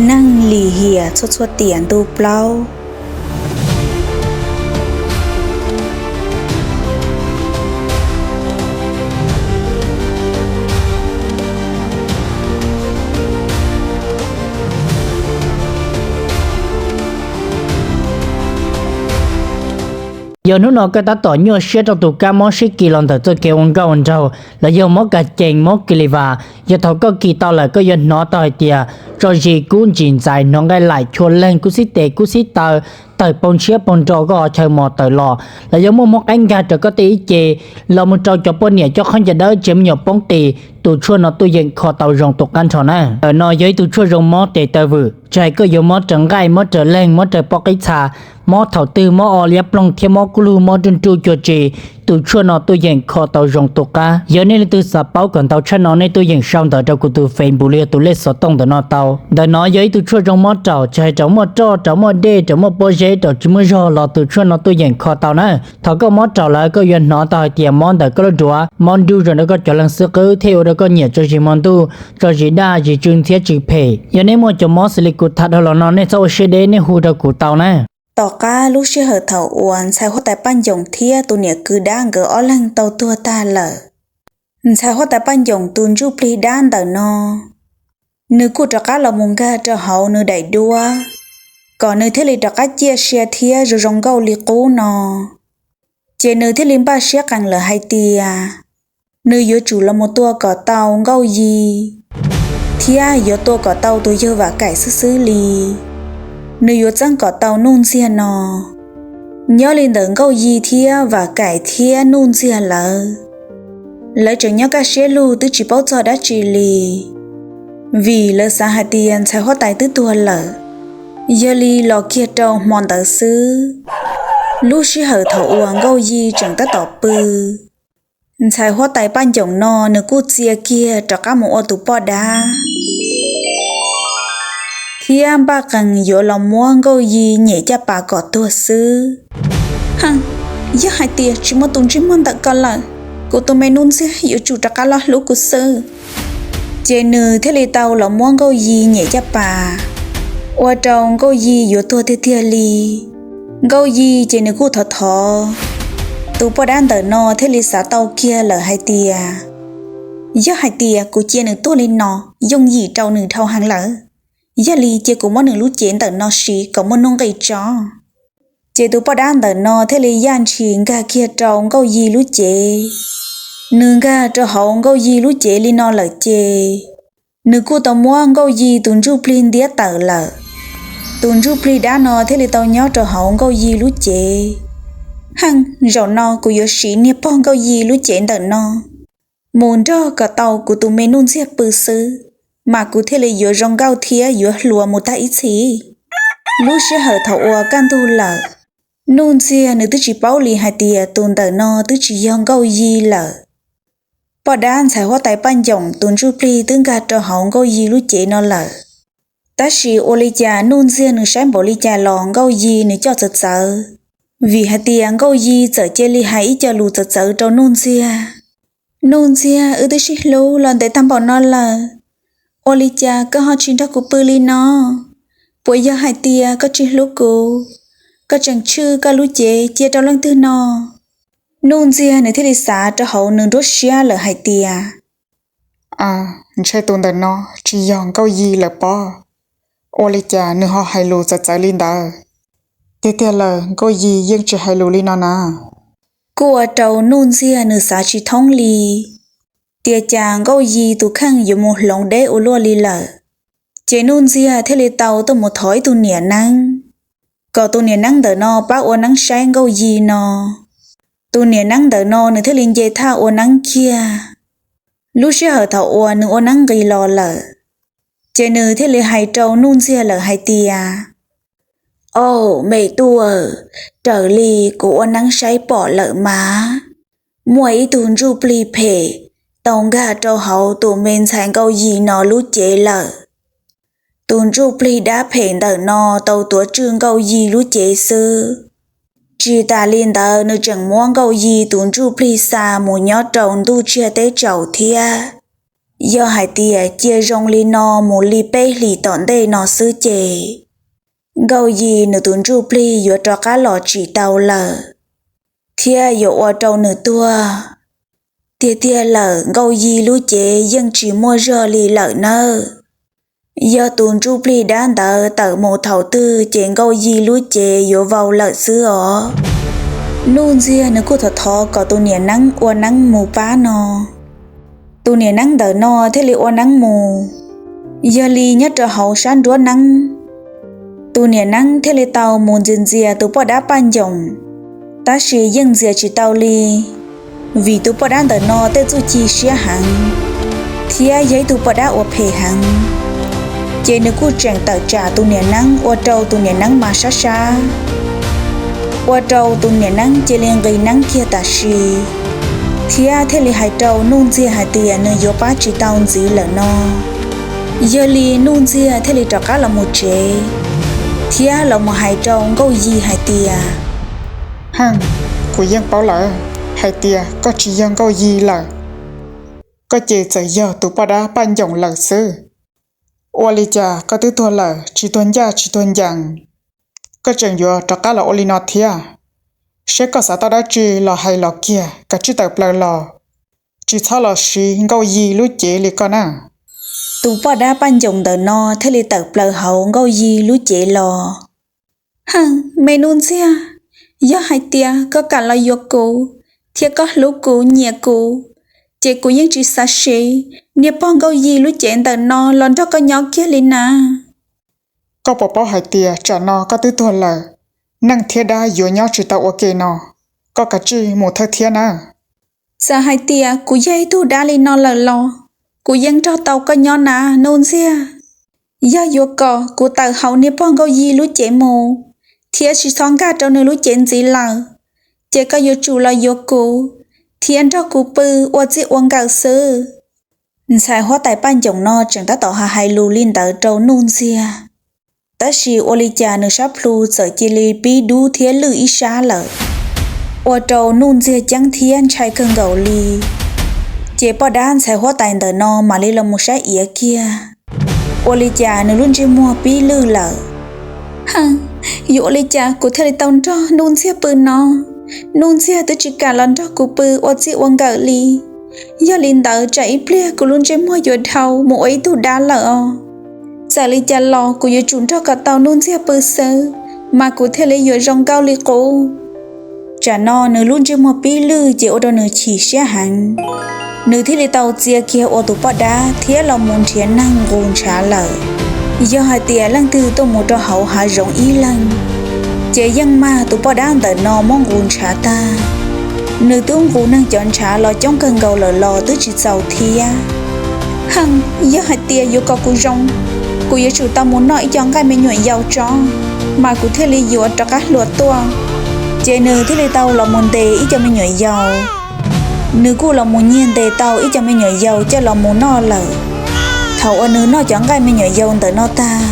Neeg lim hiam txhua txhua tiam ntu plaub. Yog hnub no koj tab tom nyuaj siab rau tus kab mob sib kis los ntawm txoj kev ua nkauj nraug los yog mob kas cees mob kis li vas, yog thaum koj kis tau lawm koj yuav hnov tau hais tias tso zis kub ntsis ntxais hnov nqaij laim chua leeg kub xib tes kub xib taw, tawm paug ntshiab paug nro koj qhov chaw mos tawm los, los yog muaj mob qaib nkag rau koj tej ib ce, los mus rau cov poj niam coj khaub ncaws dawb tsev me nyuam poob qis, tus tshuaj no tuaj yeem kho tau zoo tus qab nrho na. Ntawm no yog ib tug tshuaj zoo mob tes taw vwm, tsis hais koj yuav mob raws nqaij, mob raws leeg, mob raws pob qib txha, mob thaum twg, mob o liab ploog thiab mob kub lug, mob nruj nruj cuag tsi, tus tshuaj no tuaj yeem kho tau zoo tus qab. Yog nej leej twg xav paub kom ntau tshaj no nej tuaj yeem sau ntawv rau kuv tus Facebook los yog tus lej xov tooj ntawm no tau. Ntawm no yog ib tug tshuaj zoo mob raum, tsis hais raum muaj roj, raum muaj dej, raum muaj pob zeb, raum tsis muaj zog los tus tshuaj no tuaj yeem kho tau na. Thaum koj mob raum lawm koj yuav hnov tau hais tias mob ntawm koj lub duav, mob nruj zoo rau koj cov leeg xwb qwb thiaj ua rau koj nyiam tso zis hmo ntuj, tso zis daj, zis tsw ntxhiab tsw phem. Yog nej muaj cov mob xws li kuv tham dhau los no nej txhob ua siab deb, nej hu rau kuv tau na. Tom qab lub sij hawm thaum uas ntxhais huab tais Paj Ncoom thiab tus niam kwv dab nkawd ob leeg tau tuag tag lawm, ntxhais huab tais Paj Ncoom tus ntsuj plig dab ntawm no, nws kuj rov qab los mus nkag rau hauv nws daim duab, kom nws thiaj li rov qab ciaj sia thiab zoo zoo nkauj li qub no. Ces nws thiaj li npaj siab qees lawm hais tias nws yuav tsum los mus tua kom tau Nkauj Yi, thiab yuav tua kom tau tus yawg Vam Kaim xwb xwb li. Nws yuav txeeb kom tau Nuj Ntxiag no. Nyob li ntawm Nkauj Yi thiab Vam Kaim thiab Nuj Ntxiag lawv, lawv tseem nyob kaj siab lug twb tsis paub txog dab tsi li, vim lawv xav hais tias ntxhais huab tais twb tuag lawm, yog li los kiag rau hmo ntawd xwb. Lub sij hawm thaum uas Nkauj Yi tseem tab tom pw, ntxhais huab tais Paj Ncoom no nws kuj txia kiag rov qab mus ua tus poj dab, thiab npaj qees yuav los muab Nkauj Yi nyem caj pas kom tuag xwb. Haj, yog hais tias tsis muaj tus ntsej muag ntawm ko lawm, kuv tus me Nuj Ntxiag yuav tsum rov qab los hlub kuv xwb. Ces nws thiaj li tau los muab Nkauj Yi nyem caj pas, ua rau Nkauj Yi yuav tuag tiag tiag li. Nkauj Yi ces nws kuj thov thov. Tus poj dab ntawm no thiaj li xav tau kiag lawm hais tias, yog hais tias kuv cia nws tuag li no, yooj yim rau nws dhau heev lawm. Yog li cia kuv muab nws lub cev ntawm no siv kom muaj nuj nqis tso. Ces tus poj dab ntawm no thiaj li yaj ntshis nkag kiag rau Nkauj Yi lub cev. Nws nkag rau hauv Nkauj Yi lub cev li no lawm ces, nws kuj tau muab Nkauj Yi tus ntsuj plig ntiab tawm lawm. Tus ntsuj plig dab no thiaj li tau nyob rau hauv Nkauj Yi lub cev. Haj, zaum no kuv yuav siv niag pog Nkauj Yi lub cev ntawm no mus nrog kom tau kuv tus me Nuj Ntxiag pw xwb, mas kuv thiaj li yuav zoo nkauj thiab yuav hluas mus tag ib txhis. Lub sij hawm thaum uas kaj ntug lawm, Nuj Ntxiag nws twb tsis paub li hais tias tus ntawm no twb tsis yog Nkauj Yi lawm. Poj dab ntxhais huab tais Paj Ncoom tus ntsuj plig twb nkag rau hauv Nkauj Yi lub cev no lawm. Tab sis ua li cas Nuj Ntxiag nws saib npaum li cas los Nkauj Yi nws coj txawv txawv, vim hais tias Nkauj Yi txawm cia li hais ib co lus txawv txawv rau Nuj Ntxiag. Nuj Ntxiag, wb twb sib hlub los ntev tag npaum no lawm, ua li cas koj ho tsis nrog kuv pw li no? Puas yog hais tias koj tsis hlub kuv, koj tseem tshwj koj lub cev cia rau leej twg no? Nuj Ntxiag nws thiaj li xav rau hauv nws nruab siab lawm hais tias, ntshe tus ntawm no tsis yog Nkauj Yi lawm pob. Ua li cas nws ho hais lus txawv txawv li ntawd? Tiag tiag lawm, Nkauj Yi yeej tsis hais lus li no na. Kuj ua rau Nuj Ntxiag nws xav tsis thoob li, tias cas Nkauj Yi tus kheej yuav mus hloov deb ua luaj li lawm. Ces Nuj Ntxiag thiaj li tau tuaj mus thov ib tug niam neeb, kom tus niam neeb ntawm no pab ua neeb saib Nkauj Yi no. Tus niam neeb ntawm no nws thiaj li nce thaj ua neeb kiag. Lub sij hawm thaum uas nws ua neeb nqis los lawm, ces nws thiaj li hais rau Nuj Ntxiag lawm hais tias, Au, me tub, raws li kuv ua neeb saib pom lawm mas, muaj ib tug ntsuj plig phem tau nkag rau hauv tus me ntxhais Nkauj Yi no lub cev lawm. Tus ntsuj plig dab phem ntawm no tau tuav tswj Nkauj Yi lub cev xwb. Tsis tas li ntawd nws tseem muab Nkauj Yi tus ntsuj plig xa mus nyob rau ntuj tsiag teb tsaus thiab. Yog hais tias cia zoo li no mus li peb hlis tom ntej no xwb ces Nkauj Yi nws tus ntsuj plig yuav rov qab los tsis tau lawm, thiab yuav ua rau nws tuag. Tiag tiag lawm, Nkauj Yi lub cev yeej tsis muaj zog li lawm nawb. Yog tus ntsuj plig dab ntawd tawm mus thaum twg ces Nkauj Yi lub cev yuav vau lawm xwb os. Nuj Ntxiag nws kuj thov thov kom tus niam neeb ua neeb mus pab no. Tus niam neeb ntawm no thiaj li ua neeb mus. Yog li nyob rau hauv sab nruab neeb, tus niam neeb thiaj li tau mus ntxias ntxias tus poj dab Paj Ncoom, tab sis yeej ntxias tsis tau li, vim tus poj dab ntawm no tej txuj ci siab heev, thiab yog ib tug poj dab uas phem heev. Ces nws kuj tseem tawm tsam tus niam neeb ua rau tus niam neeb mas sab sab, ua rau tus niam neeb cia li nqis neeb kiag tam sim, thiab thiaj li hais rau Nuj Ntxiag hais tias nws yuav pab tsis tau ntxiv lawm no. Yog li Nuj Ntxiag thiaj li rov qab los mus tsev, thiab los mus hais rau Nkauj Yi hais tias, Heej, kuv yeej paub lawm hais tias koj tsis yog Nkauj Yi lawm, koj ces txawm yog tus poj dab Paj Ncoom lawm xwb. Ua li cas koj twb tuag lawm tsis tuag ncaj tsis tuag ncees, koj tseem yuav rov qab los ua li no thiab? Seb koj xav tau dab tsi los hais los kiag, kav tsij tawm plaws los, tsis txhob los siv Nkauj Yi lub cev li koj na. Tus poj dab Paj Ncoom ntawm no thiaj li tawm plaws hauv Nkauj Yi lub cev los. Heej, me Nuj Ntxiag, yog hais tias koj kam los yuav kuv, thiab koj hlub kuv nyiam kuv, ces kuv yeej tsis xav siv niag pog Nkauj Yi lub cev ntawm no los nrog koj nyob kiag li na. Koj puas paub hais tias tsam no koj twb tuag lawm, neeg thiab dab yuav nyob tsis tau ua ke no, koj kav tsij mus thawj thiab nawb. Txawm hais tias kuv yog ib tug dab li no lawm los kuv yeej nrog tau koj nyob na Nuj Ntxiag. Yog yuav kom kuv tawm hauv niag pog Nkauj Yi lub cev mus, thiab tsis txhob nkag rau nws lub cev ntxiv lawm, ces koj yuav tsum los yuav kuv, thiab nrog kuv pw ua txij ua nkawm xwb. Ntxhais huab tais Paj Ncoom no tseem tab tom hais lus li ntawd rau Nuj Ntxiag, tab sis ua li cas nws sab plhu txawm cia li pib dub thiab lwj ib sab lawm, ua rau Nuj Ntxiag ceeb thiab ntshai kawg nkaus li. Ces poj dab ntxhais huab tais ntawm no mam li los mus saib iav kiag, ua li cas nws lub ntsej muag pib lwj lawm. Heej, yuav ua li cas kuv thiaj li tau nrog Nuj Ntxiag pw no? Nuj Ntxiag twb tsis kam los nrog kuv pw ua txij ua nkawm li. Yog li ntawd tsam ib pliag kuv lub ntsej muag yuav dhau mus ua ib tug dab lawm os. Txawm li cas los kuv yuav tsum nrog kom tau Nuj Ntxiag pw xwb, mas kuv thiaj li yuav zoo nkauj li qub. Tsam no nws lub ntsej muag pib lwj ces ua rau nws chim siab heev, nws thiaj li tau txia kiag ua tus poj dab thiab los mus nrhiav neeg nqus ntshav lawm. Yog hais tias leej twg tuaj mus rau hauv hav zoov ib leeg, ces yeej mag tus poj dab ntawm no muab nqus ntshav tag. Nws twb nqus neeg cov ntshav los coob kawg nkaus lawm los twb tsis txaus thiab. Heej, yog hais tias yuav kom kuv zoo, kuv yuav tsum tau mus noj ib co nqaij me nyuam yaus tso, mas kuv thiaj li yuav rov qab hluas tuaj. Ces nws thiaj li tau los mus ntes ib co me nyuam yaus. Nws kuj los mus nyiag ntes tau ib co me nyuam yaus coj los mus noj lawm. Thaum uas nws noj cov nqaij me nyuam yaus ntawm no tag,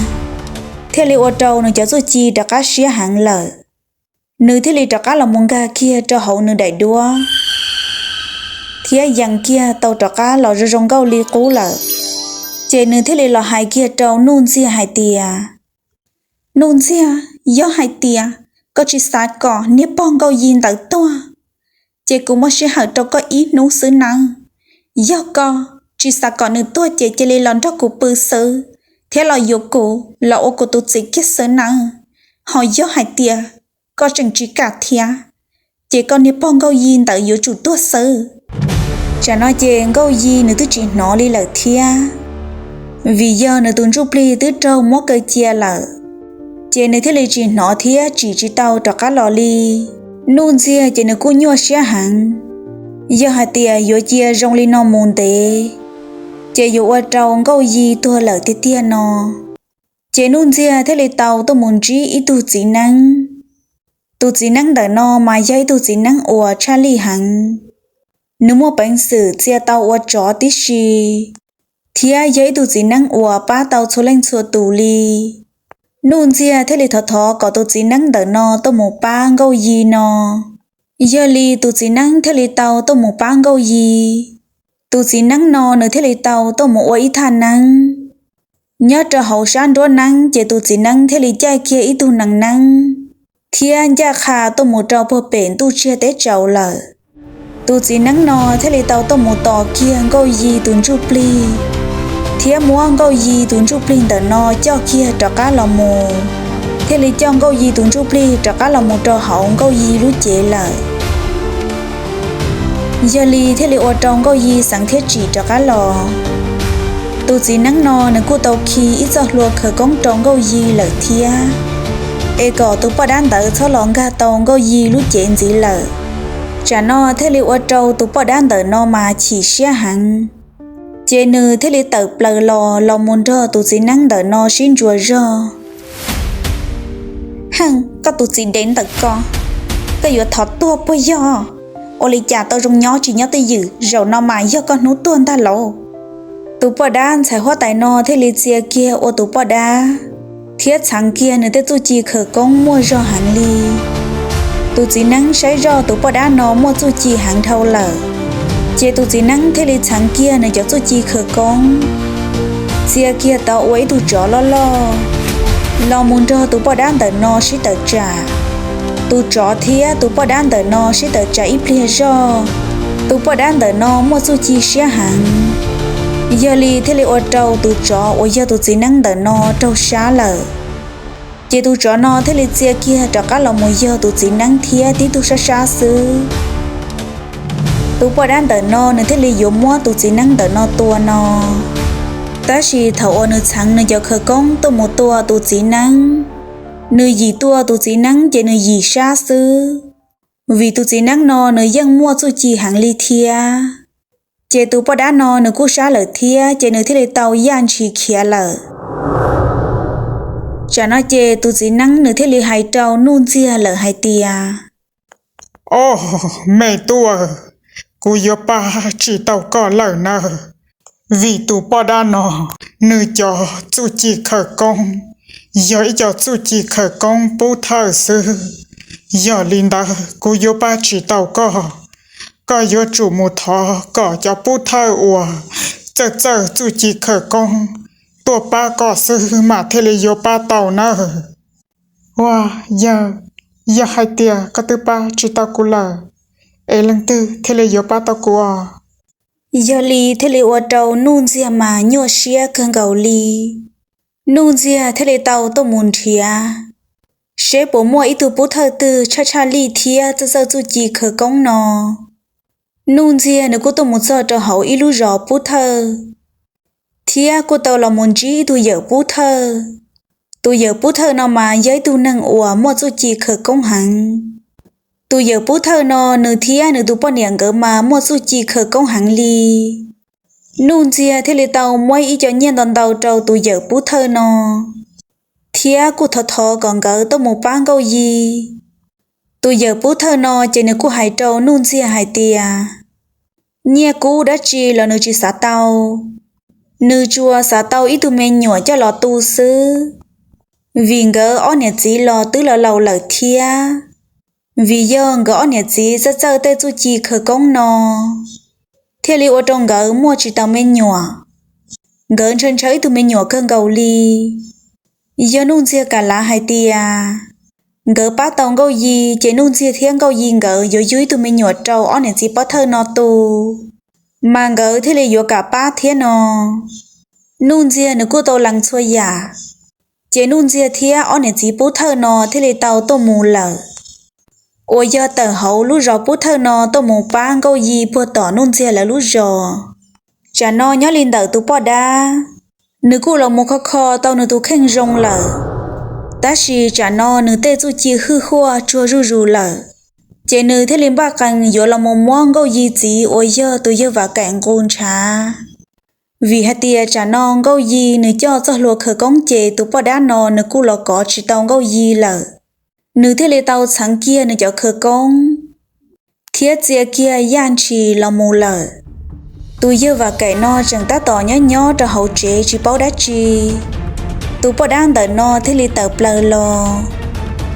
thiaj li ua rau nws cov txuj ci rov qab siab heev lawm. Nws thiaj li rov qab los mus nkag kiag rau hauv nws daim duab, thiab yees kiag tau rov qab los zoo zoo nkauj li qub lawm. Ces nws thiaj li los hais kiag rau Nuj Ntxiag hais tias, Nuj Ntxiag, yog hais tias koj tsis xav kom niag pog Nkauj Yi ntawd tuag, ces kuv muaj sij hawm rau koj ib hnub xwb nawb. Yog koj tsis xav kom nws tuag ces cia li los nrog kuv pw xwb, thiab los yuav kuv los ua kuv tus txiv kiag xwb nawb. Ho yog hais tias koj tseem tsis kam thiab, ces koj niag pog Nkauj Yi ntawd yuav tsum tuag xwb. Tsam no ces Nkauj Yi nws twb tsis hnov li lawm thiab, vim yog nws tus ntsuj plig twb raug muab kaw cia lawm, ces nws thiaj li tsis hnov thiab tsim tsis tau rov qab los li. Nuj Ntxiag ces nws kuj nyuaj siab heev, yog hais tias yuav cia zoo li no mus ntev, ces yuav ua rau Nkauj Yi tuag lawm tiag tiag no. Ces Nuj Ntxiag thiaj li tau tuaj mus ntsib ib tug txiv neeb. Tus txiv neeb ntawm no mas yog ib tug txiv neeb uas tshaj lij heev, nws muaj peev xwm txia tau ua tsov tib si, thiab yog ib tug txiv neeb uas pab tau txhua leej txhua tus li. Nuj Ntxiag thiaj li thov thov kom tus txiv neeb ntawm no tuaj mus pab Nkauj Yi no. Yog li tus txiv neeb thiaj li tau tuaj mus pab Nkauj Yi. Tus txiv neeb no nws thiaj li tau tuaj mus ua ib thaj neeb. Nyob rau hauv sab nruab neeb ces tus txiv neeb thiaj li caij kiag ib tug nees neeb thiab ncaj qha tuaj mus rau puag pem ntuj tsiag teb tsaus lawm. Tus txiv neeb no thiaj li tau tuaj mus tos kiag Nkauj Yi tus ntsuj plig, thiab muab Nkauj Yi tus ntsuj plig ntawm no coj kiag rov qab los mus, thiaj li coj Nkauj Yi tus ntsuj plig rov qab los mus rau hauv Nkauj Yi lub cev lawm. Yog li thiaj li ua rau Nkauj Yi xeev thiab tsim rov qab los. Tus txiv neeb no nws kuj tau khi ib txoj hlua khawv koob rau Nkauj Yi lawm thiab, es kom tus poj dab ntawd txhob los nkag tau Nkauj Yi lub cev ntxiv lawm. Tsam no thiaj li ua rau tus poj dab ntawm no mas chim siab heev, ces nws thiaj li tawm plaws los los mus nrog tus txiv neeb ntawm no sib ntsuas zog. Heej, koj tus txiv dev ntawm ko, koj yuav thov tuag puas yog? Ua li cas tau zoo nyob tsis nyob twj ywm, zaum no mas yog koj hnub tuag ntag lauj. Tus poj dab ntxhais huab tais no thiaj li txia kiag ua tus poj dab, thiab txheev kiag nws tej txuj ci khawv koob muaj zog heev li. Tus txiv neeb saib zoj tus poj dab no muaj txuj ci heev dhau lawm, ces tus txiv neeb thiaj li txheev kiag nws cov txuj ci khawv koob, txia kiag tau ua ib tug tsov loj loj los mus nrog tus poj dab ntawm no sib tawm tsam. Tus tsov thiab tus poj dab ntawm no sib tawm tsam ib pliag zoj, tus poj dab ntawm no muaj txuj ci siab heev, yog li thiaj li ua rau tus tsov uas yog tus txiv neeb ntawm no raug sab lawm. Ces tus tsov no thiaj li txia kiag rov qab los mus yog tus txiv neeb thiab tib tug sab sab xwb. Tus poj dab ntawm no nws thiaj li yuav muab tus txiv neeb ntawm no tua no. Tab sis thaum uas nws txheev nws cov khawv koob tuaj mus tua tus txiv neeb, nws yim tua tus txiv neeb ces nws yim sab xwb, vim tus txiv neeb no nws yeej muaj txuj ci heev li thiab. Ces tus poj dab no nws kuj sab lawm thiab, ces nws thiaj li tau yaj ntshis khiav lawm. Tsam no ces tus txiv neeb nws thiaj li hais rau Nuj Ntxiag lawm hais tias, Ob, me tub aw, kuv yuav pab tsis tau koj lawm nawb, vim tus poj dab no nws cov txuj ci khawv koob yog ib co txuj ci khawv koob pub thawj xwb. Yog li ntawd kuv yuav pab tsis tau koj. Koj yuav tsum mus thov kom cov pub thawj uas txawj txawj txuj ci khawv koob tuaj pab koj xwb mas thiaj li yuav pab tau nawb. Ua, yawg, yog hais tias koj twb pab tsis tau kuv lawm, es leej twg thiaj li yuav pab tau kuv os? Yog li thiaj li ua rau Nuj Ntxiag mas nyuaj siab kawg nkaus li. Nuj Ntxiag thiaj li tau tuaj mus nrhiav seb puas muaj ib tug pub thawj twg tshaj tshaj lij thiab txawj txawj txuj ci khawv koob no. Nuj Ntxiag nws kuj tuaj mus txog rau hauv ib lub zos pub thawj, thiab kuj tau los mus ntsib ib tug yawm pub thawj. Tus yawm pub thawj no mas yog ib tug neeg uas muaj txuj ci khawv koob heev. Tus yawm pub thawj no nws thiab nws tus poj niam nkawd mas muaj txuj ci khawv koob heev li. Nuj Ntxiag thiaj li tau muab ib co nyiaj ntau ntau rau tus yawm pub thawj no, thiab kuj thov thov kom nkawd tuaj mus pab Nkauj Yi. Tus yawm pub thawj no ces nws kuj hais rau Nuj Ntxiag hais tias, nyiaj kub dab tsi los nws tsis xav tau, nws tsuas xav tau ib tug me nyuam coj los tu xwb, vim nkawd ob niam txiv los twb laus laus lawm thiab. Vim yog nkawd ob niam txiv txawj txawj tej txuj ci khawv koob no, thiaj li ua rau nkawd muaj tsis tau me nyuam. Nkawd ntshaw ntshaw ib tug me nyuam kawg nkaus li. Yog Nuj Ntxiag kam lav hais tias nkawd pab tau Nkauj Yi ces Nuj Ntxiag thiab Nkauj Yi nkawd yuav yug ib tug me nyuam rau ob niam txiv pov thawj no tu, mas nkawd thiaj li yuav kam pab thiab no. Nuj Ntxiag nws kuj tau lees txhua yam, ces Nuj Ntxiag thiab ob niam txiv pov thawj no thiaj li tau tuaj mus lawm. Uas yog tawm hauv lub zos pov thawj no tuaj mus pab Nkauj Yi puag tom Nuj Ntxiag lawv lub zos. Tsam no nyob li ntawm tus poj dab, nws kuj los mus kho kho tau nws tus kheej zoo lawm, tab sis tsam no nws tej txuj ci hwj huaj tsuag zuj zus lawm, ces nws thiaj li npaj qees yuav los mus muab Nkauj Yi txiv uas yog tus yawg Vam Kaim nqus ntshav. Vim hais tias tsam no Nkauj Yi nws coj txoj hlua khawv koob ces tus poj dab no nws kuj los kov tsis tau Nkauj Yi lawm. Nws thiaj li tau txheev kiag nws cov khawv koob thiab txia kiag yaj ntshis los mus lawm. Tus yawg Vam Kaim no tseem tab tom nyob nyob rau hauv tsev tsis paub dab tsi. Tus poj dab ntawm no thiaj li tawm plaws los,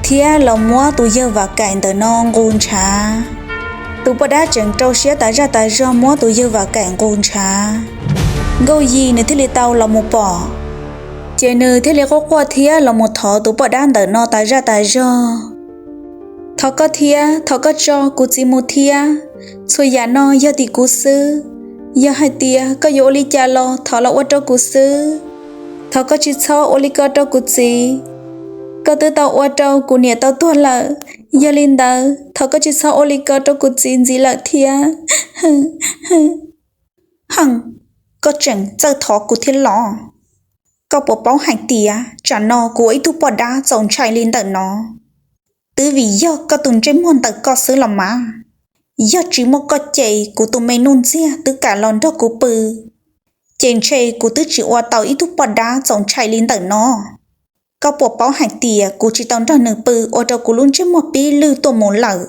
thiab los muab tus yawg Vam Kaim ntawm no nqus ntshav. Tus poj dab tseem rau siab tas zaj tas zog muab tus yawg Vam Kaim nqus ntshav. Nkauj Yig nws thiaj li tau los mus pom, ces nws thiaj li quaj quaj thiab los mus thov tus poj dab ntawm no tas zaj tas zog. Thov koj thiab, thov koj tso kuv txiv mus thiab. Txhua yam no yog tim kuv xwb. Yog hais tias koj yuav ua li cas los thov los ua rau kuv xwb. Thov koj tsis txhob ua li ko rau kuv txiv. Koj twb tau ua rau kuv niam tau tuag lawm. Yog li ntawd thov koj tsis txhob ua li ko rau kuv txiv ntxiv lawm thiab. Hwm, koj tseem txawj thov kuv thiab los? Koj puas paub hais tias tsam no kuv ua ib tug poj dab txaus ntshai li ntawm no, twb vim yog koj tus ntsej muag ntawm koj xwb los mas. Yog tsis muaj koj ces kuv tus me Nuj Ntxiag twb kam los nrog kuv pw, ces ntshe kuv twb tsis ua tau ib tug poj dab txaus ntshai li ntawm no. Koj puas paub hais tias kuv tsis tau nrog nws pw ua rau kuv lub ntsej muag pib lwj tuaj mus lawm,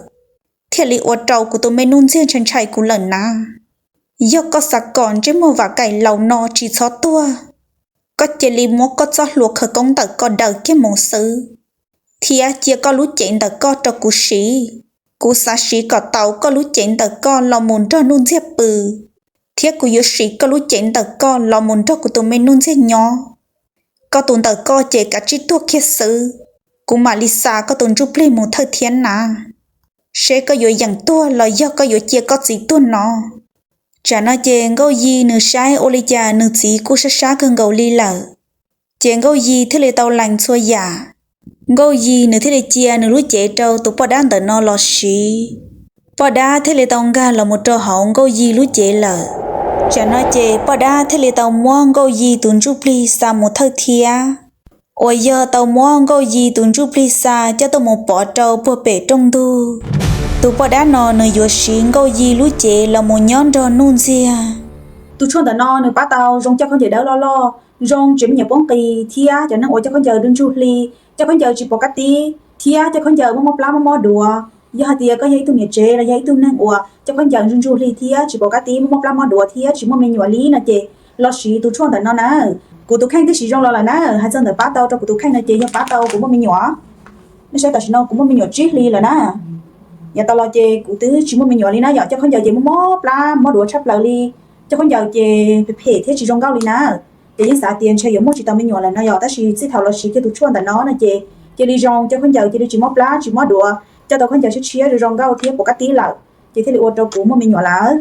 thiaj li ua rau kuv tus me Nuj Ntxiag ntshai ntshai kuv lawm na. Yog koj xav kom ntsej muag Vam Kaim laus no tsis txhob tuag, koj cia li muab koj txoj hlua khawv koob ntawm koj daws kiag mus xwb, thiab cia koj lub cev ntawm koj rau kuv siv. Kuv xav siv kom tau koj lub cev ntawm koj los mus nrog Nuj Ntxiag pw, thiab kuv yuav siv koj lub cev ntawm koj los mus nrog kuv tus me Nuj Ntxiag nyob. Koj tus ntawm koj ces kav tsij tuag kiag xwb, kuv mam li xa koj tus ntsuj plig mus thawj thiab na, seb koj yuav yeem tuag los yog koj yuav cia koj txiv tuag no. Tsam no ces Nkauj Yig nws saib ua li cas nws txiv kuj sab sab kawg nkaus li lawm, ces Nkauj Yig thiaj li tau lees txhua yam. Nkauj Yig nws thiaj li cia nws lub cev rau tus poj dab ntawm no los siv. Poj dab thiaj li tau nkag los mus rau hauv Nkauj Yig lub cev lawm. Tsam no ces poj dab thiaj li tau muab Nkauj Yig tus ntsuj plig xa mus thawj thiab, uas yog tau muab Nkauj Yig tus ntsuj plig xa coj tuaj mus pov rau puag pem rooj ntug. Tus poj dab no nws yuav siv Nkauj Yig lub cev los mus nyob nrog Nuj Ntxiag. Tus tshuaj ntawm no nws pab tau zoo coj khaub ncaws dawb loj loj, zoo tsev me nyuam poob qis thiab cov neeg uas coj khaub ncaws dub ntsug hli, coj khaub ncaws tsis pom kab tib thiab coj khaub ncaws mob mob plab mob mob duav. Yog hais tias koj yog ib tug niam tsev los yog ib tug neeg uas coj khaub ncaws ntsug ntsug hli thiab tsis pom kab tib mob mob plab mob duav thiab tsis muaj me nyuam li no ces los siv tus tshuaj ntawm no na. Kuv tus kheej twb siv zoo los lawm na, hais txog ntawm pab tau rau kuv tus kheej no ces yog pab tau kuv muaj me nyuam. Nej saib tam sim no kuv muaj me nyuam tsib hli lawm na. Yav tas los ces kuv twb tsis muaj me nyuam li na yom, coj khaub ncaws ces mob mob plab mob duav tshaj plaws li, coj khaub ncaws ces phem phem thiab tsis zoo nkauj li na. Ces yeej xav tias ntshe yuav muaj tsis tau me nyuam lawm no yom, tab sis txij thaum los siv kiag tus tshuaj ntawm no no ces cia li zoo, coj khaub ncaws cia li tsis mob plab tsis mob duav, coj tau khaub ncaws tshiab tshiab zoo zoo nkauj thiab pom kab tib lawm, ces thiaj li ua rau kuv muaj me nyuam lawm.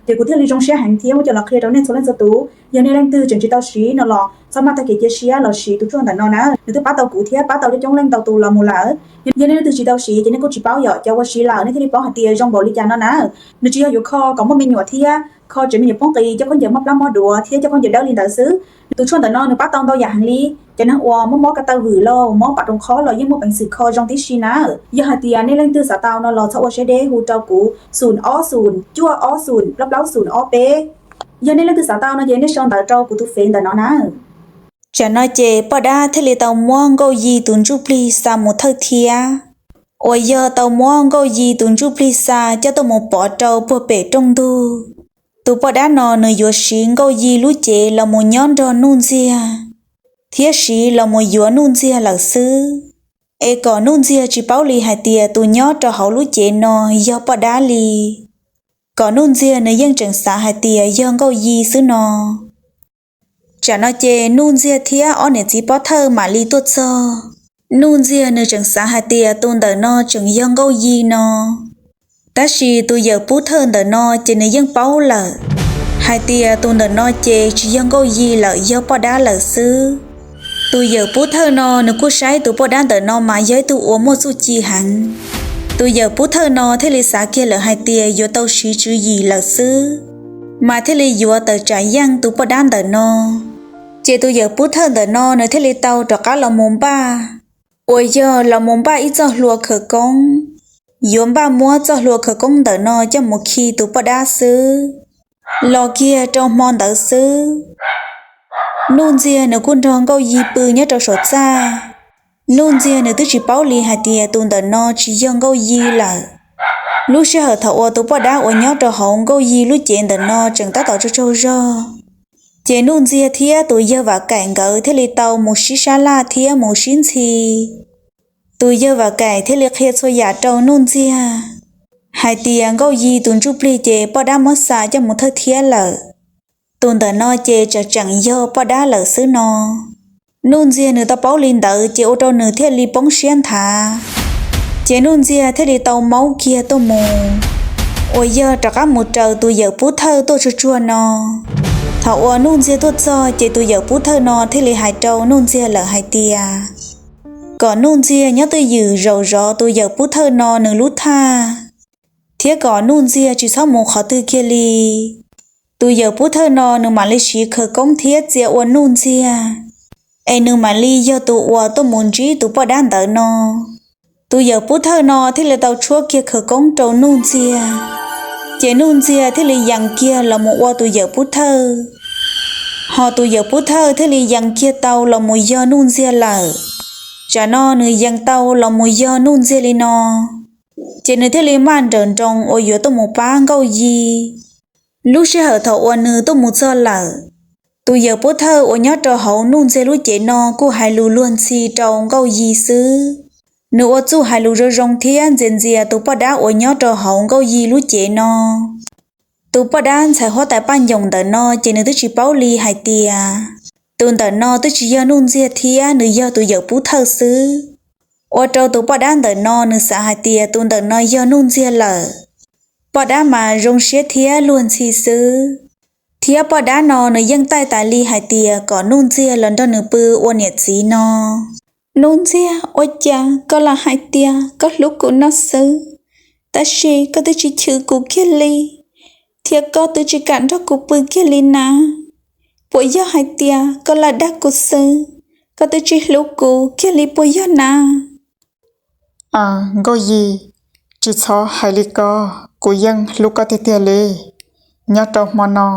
Ces kuv thiaj li zoo siab heev thiab muab coj los qhia rau nej txhua leej txhua tus. Yog nej leej twg tseem tsis tau siv no los txhob maj tag kev cia siab los siv tus tshuaj ntawm no na, nws twb pab tau kuv thiab pab tau coob coob leej ntau tus los mus lawm. Yog nej leej twg tsis tau siv ces nej kuj tsis paub yom, cov uas siv lawm nej thiaj li paub hais tias zoo npaum li cas no na. Nws tsis yog yuav kho kom muaj me nyuam thiab kho tsev me nyuam poob qis, coj khaub ncaws mob plab mob duav thiab coj khaub ncaws dawb li ntawd xwb. Tus tshuaj ntawm no nws pab tau ntau yam heev li. Cov neeg uas mob mob ko taw vwm los mob pam roos qhov los yeej muaj peev xwm kho zoo tib si na. Yog hais tias nej leej twg xav tau no los txhob ua siab deb hu rau kuv xum ob xum cuaj ob xum plaub plaub xum ob peb. Yog nej leej twg xav tau no ces nej sau ntawv rau kuv tus fev ntawm no na. Tsam no ces poj dab thiaj li tau muab Nkauj Yig tus ntsuj plig xa mus thawj thiab, uas yog tau muab Nkauj Yig tus ntsuj plig xa coj tuaj mus pov rau puag pem rooj ntug. Tus poj dab no nws yuav siv Nkauj Yig lub cev los mus nyob nrog Nuj Ntxiag, thiab siv los mus yuav Nuj Ntxiag lawm xwb. Es kom Nuj Ntxiag tsis paub li hais tias tus nyob rau hauv lub cev no yog poj dab li, kom Nuj Ntxiag nws yeej tseem xav hais tias yog Nkauj Yig xwb no. Tsam no ces Nuj Ntxiag thiab ob niam txiv pov thawj mam li tuaj txog. Nuj Ntxiag nws tseem xav hais tias tus ntawm no tseem yog Nkauj Yig no, tab sis tus yawm pov thawj ntawm no ces nws yeej paub lawm hais tias tus ntawm no ces tsis yog Nkauj Yig lawm, yog poj dab lawm xwb. Tus yawm pov thawj no nws kuj saib tus poj dab ntawm no mas yog ib tug uas muaj txuj ci heev. Tus yawm pov thawj no thiaj li xav kiag lawm hais tias yuav tau siv tswv yim lawm xwb, mas thiaj li yuav tawm tsam yeej tus poj dab ntawm no. Ces tus yawm pov thawj ntawm no nws thiaj li tau rov qab los mus npaj, uas yog los mus npaj ib txoj hlua khawv koob, yuav npaj muab txoj hlua khawv koob ntawm no coj mus khi tus poj dab xwb. Los kiag rau hmo ntawd xwb, Nuj Ntxiag nws kuj nrog Nkauj Yig pw nyob rau saum txaj. Nuj Ntxiag nws twb tsis paub li hais tias tus ntawm no tsis yog Nkauj Yig lawm. Lub sij hawm thaum uas tus poj dab uas nyob rau hauv Nkauj Yig lub cev ntawm no tseem tab tom tsaug tsaug zog, ces Nuj Ntxiag thiab tus yawg Vam Kaim nkawd thiaj li tau mus sib sab laj thiab mus sib ntxhi. Tus yawg Vam Kaim thiaj li qhia txhua yam rau Nuj Ntxiag. hais tias Nkauj Yi tus ntsuj plig ces poj dab muab xa coj mus thawj thiab lawm. Tus ntawm no ces tseem tseem yog poj dab lawm xwb no. Nuj Ntxiag nws tau paub li ntawd ces ua rau nws thiaj li poob siab nthav. Ces Nuj Ntxiag thiaj li tau maub kiag tuaj mus, uas yog rov qab mus raws tus yawm pub thawj tuaj tsuag tsuag no. Thaum uas Nuj Ntxiag tuaj txog ces tus yawm pub thawj no thiaj li hais rau Nuj Ntxiag lawm hais tias kom Nuj Ntxiag nyob twj ywm zaum zov tus yawm pub thawj no nws lub thaj, thiab kom Nuj Ntxiag tsis txhob mus qhov twg kiag li. Tus yawm pub thawj no nws mam li siv khawv koob thiab txia ua Nuj Ntxiag, es nws mam li yog tus uas tuaj mus ntsib tus poj dab ntawd no. Tus yawm pub thawj no thiaj li tau tshuab kiag khawv koob rau Nuj Ntxiag, ces Nuj Ntxiag thiaj li yees kiag los mus ua tus yawm pub thawj. Ho tus yawm pub thawj thiaj li yees kiag tau los mus yog Nuj Ntxiag lawm. Tsam no nws yees tau los mus yog Nuj Ntxiag li no, ces nws thiaj li maj nrawm nroos uas yuav tuaj mus pab Nkauj Yi. Lub sij hawm thaum uas nws tuaj mus txog lawm, tus yawm pub thawj uas nyob rau hauv Nuj Ntxiag lub cev no kuj hais lus luag ntxhi rau Nkauj Yi xwb. Nws ua txuj hais lus zoo zoo thiab ntxias ntxias tus poj dab uas nyob rau hauv Nkauj Yi lub cev no. Tus poj dab ntxhais huab tais Paj Ncoom ntawm no ces nws twb tsis paub li hais tias tus ntawm no twb tsis yog Nuj Ntxiag thiab nws yog tus yawm pub thawj xwb. Ua rau tus poj dab ntawm no nws xav hais tias tus ntawm no yog Nuj Ntxiag lawm. Poj dab mas zoo siab thiab luag ntxhi xwb, thiab poj dab no nws yeej taij tas li hais tias kom Nuj Ntxiag los nrog nws pw ua niam txiv no. Nuj Ntxiag, ua cas koj lam hais tias koj hlub kuv no xwb, tab sis koj twb tsis chwv kuv kiag li, thiab koj twb tsis kam nrog kuv pw kiag li na? Puas yog hais tias koj lam dag kuv xwb, koj twb tsis hlub kuv kiag li puas yog na? Aws, Nkauj Yi, tsis txhob hais li ko, kuv yeej hlub koj tiag tiag li. Nyob rau hmo no,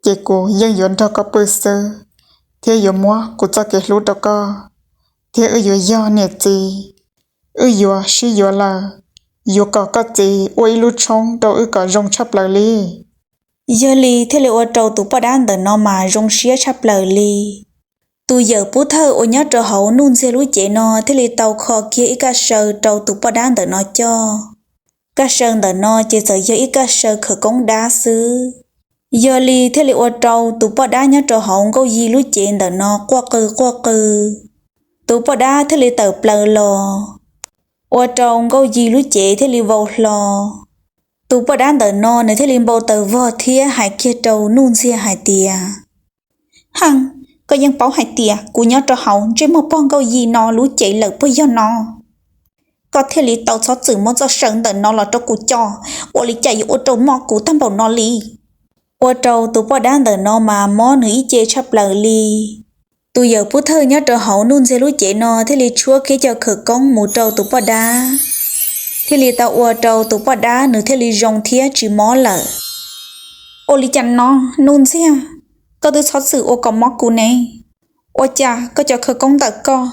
ces kuv yeej yuav nrog koj pw xwb, thiab yuav muab kuv txoj kev hlub rau koj, thiab wb yuav yog niam txiv, wb yuav sib yuav lawm, yuav kom koj txiv ua ib lub tshoob rau wb kom zoo tshaj plaws li. Yog li thiaj li ua rau tus poj dab ntawm no mas zoo siab tshaj plaws li. Tus yawm pub thawj uas nyob rau hauv Nuj Ntxiag lub cev no thiaj li tau kho kiag ib kaj saw rau tus poj dab ntawm no coj. Kaj saw ntawm no ces txawm yog ib kaj saw khawv koob dab xwb. Yog li thiaj li ua rau tus poj dab nyob rau hauv Nkauj Yi lub cev ntawm no quaj qw quaj qw. Tus poj dab thiaj li tawm plaws los, ua rau Nkauj Yi lub cev thiaj li vau hlo. Tus poj dab ntawm no nws thiaj li npau taws vog thiab hais kiag rau Nuj Ntxiag hais tias, Haa, koj yeej paub hais tias kuv nyob rau hauv ntsej muag pog Nkauj Yi no lub cev lawm puas yog no? Koj thiaj li tau txhob txwm muab txoj saw ntawm no los rau kuv coj, ua li cas yuav ua rau mob kuv tag npaum no li? Ua rau tus poj dab ntawm no mas mob nws ib ce tshaj plaws li. Tus yawm pub thawj nyob rau hauv Nuj Ntxiag lub cev no thiaj li tshuab kiag cov khawv koob mus rau tus poj dab, thiaj li tau ua rau tus poj dab nws thiaj li zoo thiab tsis mob lawm. Ua li cas no, Nuj Ntxiag, koj twb txhob txwm ua kom mob kuv ne. Ua cas koj cov khawv koob ntawm koj,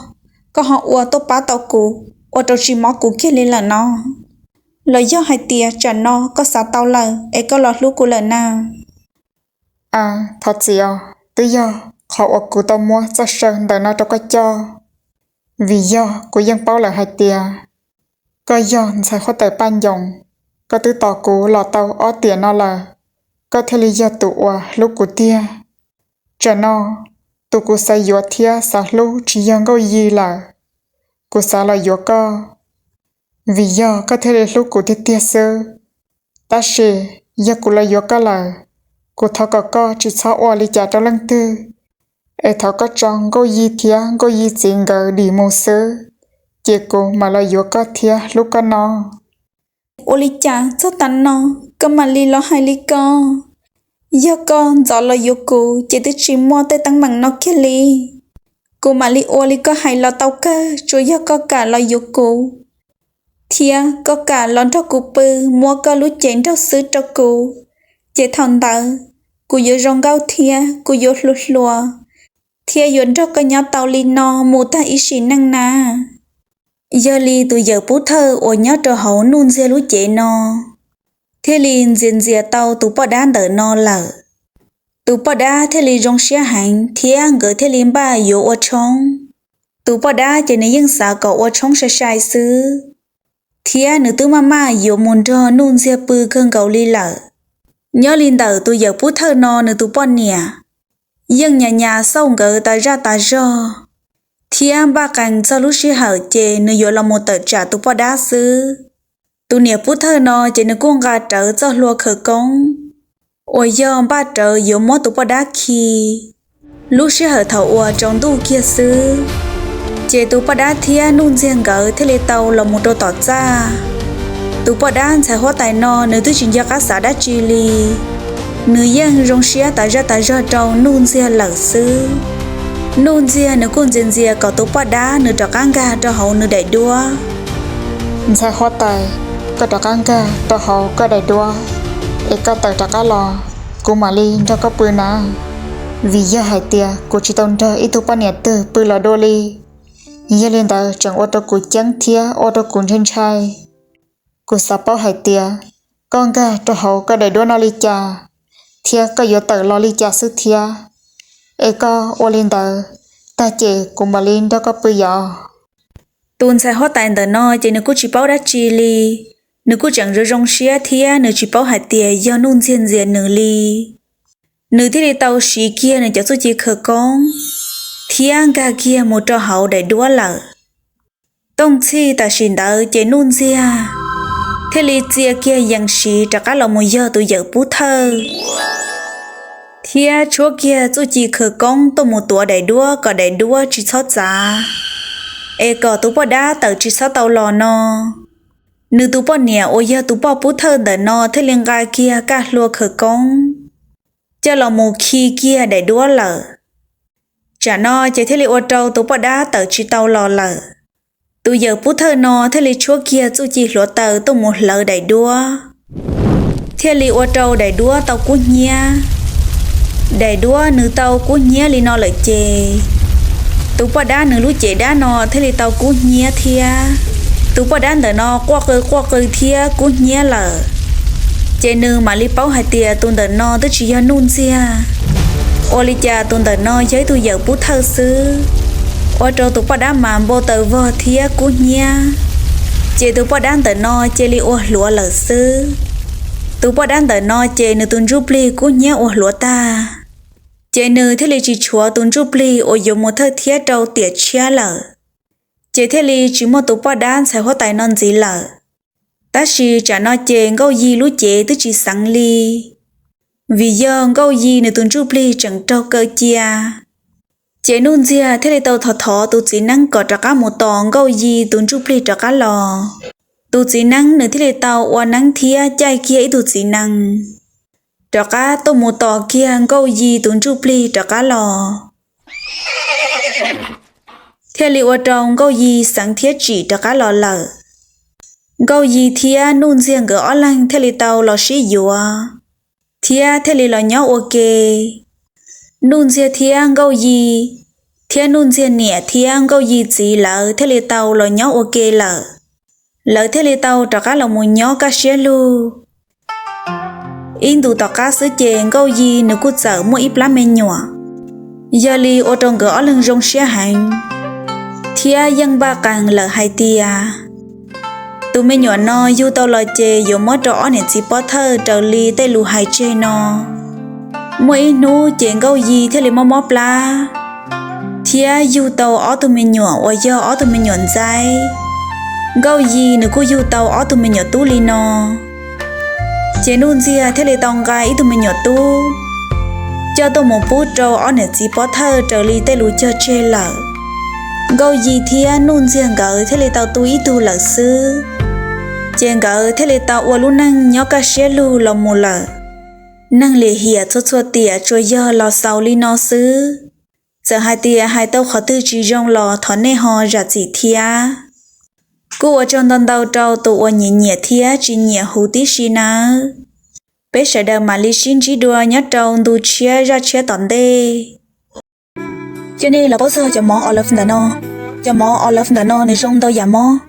koj ho ua tuaj pab tau kuv, ua rau tsis mob kuv kiag li lawm no? Los yog hais tias tsam no koj xav tau lawm es koj los hlub kuv lawm na? Aws, thov txim os, twb yog qhov uas kuv tau muab txoj saw ntawm no rau koj coj, vim yog kuv yeej paub lawm hais tias koj yog ntxhais huab tais Paj Ncoos, koj twb tos kuv los tau ob tiam no lawm, koj thiaj li yog tus uas hlub kuv tiag. Tsam no, tus kuv xav yuav thiab xav hlub tsis yog Nkauj Yi lawm, kuv xav los yuav koj, vim yog koj thiaj li hlub kuv tiag tiag xwb. Tab sis, yog kuv los yuav koj lawm, kuv thov kom koj tsis txhob ua li cas rau leej twg, es thov koj tso Nkauj Yi thiab Nkauj Yi txiv nkawd dim mus xwb, ces kuv mam los yuav koj thiab hlub koj no. Ua li cas txog tav no koj mam li los hais li ko? Yog koj ntxov los yuav kuv ces twb tsis muaj tej teeb meem no kiag li. Kuv mam li ua li koj hais los tau kawg, tsuas yog koj kam los yuav kuv, thiab koj kam los nrog kuv pw, muab koj lub cev nraug xwb rau kuv, ces thaum ntawd kuv yuav zoo nkauj thiab kuv yuav hluas hluas, thiab yuav nrog koj nyob tau li no mus tag ib sim neej na. Yog li tus yawm pub thawj uas nyob rau hauv Nuj Ntxiag lub cev no thiaj li ntxias ntxias tau tus poj dab ntawm no lawm. Tus poj dab thiaj li zoo siab heev thiab nkawd thiaj li npaj yuav ua tshoob. Tus poj dab ces nws yeej xav kom ua tshoob sai sai xwb. thiab nws twb maj maj yuav mus nrog Nuj Ntxiag pw kawg nkaus li lawm. Nyob li ntawm tus yawm pub thawj no nws tus poj niam yeej nyas nyas xauj nkawd tas zaj tas zog, thiab npaj qees txog lub sij hawm ces nws yuav los mus tawm tsam tus poj dab xwb. Tus niam pub thawj no ces nws kuj nqa rawv txoj hlua khawv koob uas yog npaj rawv yuav muab tus poj dab khi lub sij hawm thaum uas tsaus ntuj kiag xwb. Ces tus poj dab thiab Nuj Ntxiag nkawd thiaj li tau los mus rau tom txaj. Tus poj dab ntxhais huab tais no nws twb tsis nco qab xav dab tsi li, nws yeej zoo siab tas zaj tas zog rau Nuj Ntxiag lawm xwb. Nuj Ntxiag nws kuj ntxias ntxias kom tus poj dab nws rov qab nkag rau hauv nws daim duab. Ntxhais huab tais, koj rov qab nkag rau hauv koj daim duab es koj tawm rov qab los, kuv mam li nrog koj pw na. Vim yog hais tias kuv tsis tau nrog ib tug poj niam twg pw los dua li, yog li ntawd tseem ua rau kuv ceeb thiab ua rau kuv ntshai ntshai. Kuv xav paub hais tias koj nkag rau hauv koj daim duab no li cas, thiab koj yuav tawm los li cas xwb thiab. Es koj ua li ntawd tag ces kuv mam li nrog koj pw yos. Tus ntxhais huab tais ntawm no ces nws kuj tsis paub dab tsi li, nws kuj tseem zoo zoo siab thiab nws tsis paub hais tias yog Nuj Ntxiag ntxias nws li. Nws thiaj li tau siv kiag nws cov txuj ci khawv koob thiab nkag kiag mus rau hauv daim duab lawm. Tooj txhij tam sim ntawd ces Nuj Ntxiag thiaj li txia kiag yees siv rov qab los mus yog tus yawm pub thawj, thiab tshuab kiag txuj ci khawv koob tuaj mus tuav daim duab kom daim duab tsis txhob txav, es kom tus poj dab tawm tsis txhob tau los no. Nws tus poj niam uas yog tus poj pub thawj ntawm no thiaj li nqa kiag kaj hlua khawv koob coj los mus khi kiag daim duab lawm. Tsam no ces thiaj li ua rau tus poj dab tawm tsis tau los lawm. Tus yawm pub thawj no thiaj li tshuab kiag txuj ci hluav taws tuaj mus hlawv daim duab, thiaj li ua rau daim duab tau kub hnyiab. Daim duab nws tau kub hnyiab li no lawm ces tus poj dab nws lub cev dab no thiaj li tau kub hnyiab thiab. Tus poj dab ntawm no quaj qw quaj qw thiab kub hnyiab lawm, ces nws mam li paub hais tias tus ntawm no twb tsis yog Nuj Ntxiag. Ua li cas tus ntawm no yog ib tug yawm pub thawj xwb, ua rau tus poj dab mas npau taws vog thiab kub hnyiab. Ces tus poj dab ntawm no cia li ua hluav lawm xwb. Tus poj dab ntawm no ces nws tus ntsuj plig kub hnyiab ua hluav tag, ces nws thiaj li tsis tshuav tus ntsuj plig uas yuav mus thawj thiab rau tiam tshiab lawm, ces thiaj li tsis muaj tus poj dab ntxhais huab tais no ntxiv lawm. Tab sis tsam no ces Nkauj Yi lub cev twb tsis xeev li, vim yog Nkauj Yi nws tus ntsuj plig tseem raug kaw cia. Ces Nuj Ntxiag thiaj li tau thov thov tus txiv neeb kom rov qab mus tos Nkauj Yi tus ntsuj plig rov qab los. Tus txiv neeb nws thiaj li tau ua neeb thiab caij kiag ib tug txiv nees rov qab tuaj mus tos kiag Nkauj Yi tus ntsuj plig rov qab los, thiaj li ua rau Nkauj Yi xeev thiab tsim rov qab los lawm. Nkauj Yi thiab Nuj Ntxiag nkawd ob leeg thiaj li tau los sib yuav, thiab thiaj li los nyob ua ke. Nuj Ntxiag thiab Nkauj Yi, thiab Nuj Ntxiag niam thiab Nkauj Yi txiv lawv thiaj li tau los nyob ua ke lawm. Lawv thiaj li tau rov qab los mus nyob kaj siab lug. Ib ntus tom qab xwb ces Nkauj Yi nws kuj txawm muaj ib plab me nyuam, yog li ua rau nkawd ob leeg zoo siab heev, thiab yeej npaj qees lawm hais tias tus me nyuam no yug tau los ces yuav muab rau ob niam txiv pov thawj raws li tej lus hais tseg no. Muaj ib hnub ces Nkauj Yi thiaj li mob mob plab, thiab yug tau ob tug me nyuam uas yog ob tug me nyuam ntxaib. Nkauj Yi nws kuj yug tau ob tug me nyuam tub li no. Ces Nuj Ntxiag thiaj li tau nqa ib tug me nyuam tub coj tuaj mus pub rau ob niam txiv pov thawj raws li tej lus cog tseg lawm. Nkauj Yi thiab Nuj Ntxiag nkawd thiaj li tau tu ib tug lawm xwb. Ces nkawd thiaj li tau ua lub neej nyob kaj siab lug los mus lawm. Neeg lim hiam txhua txhua tiam tsuas yog los xaus li no xwb. Txawm hais tias hais tau qhov twg tsis zoo los thov nej ho zam txim thiab. Kuj ua tsaug ntau ntau rau tus uas nyiam nyiam thiab tsis nyiam huv tib si nawb. Peb sawv daws mam li sib ntsib dua nyob rau ntu tshiab zaj tshiab tom ntej. Cia nej los paub txog cov mov olive ntawm no. Cov mov olive ntawm no nws zoo ntau yam mob,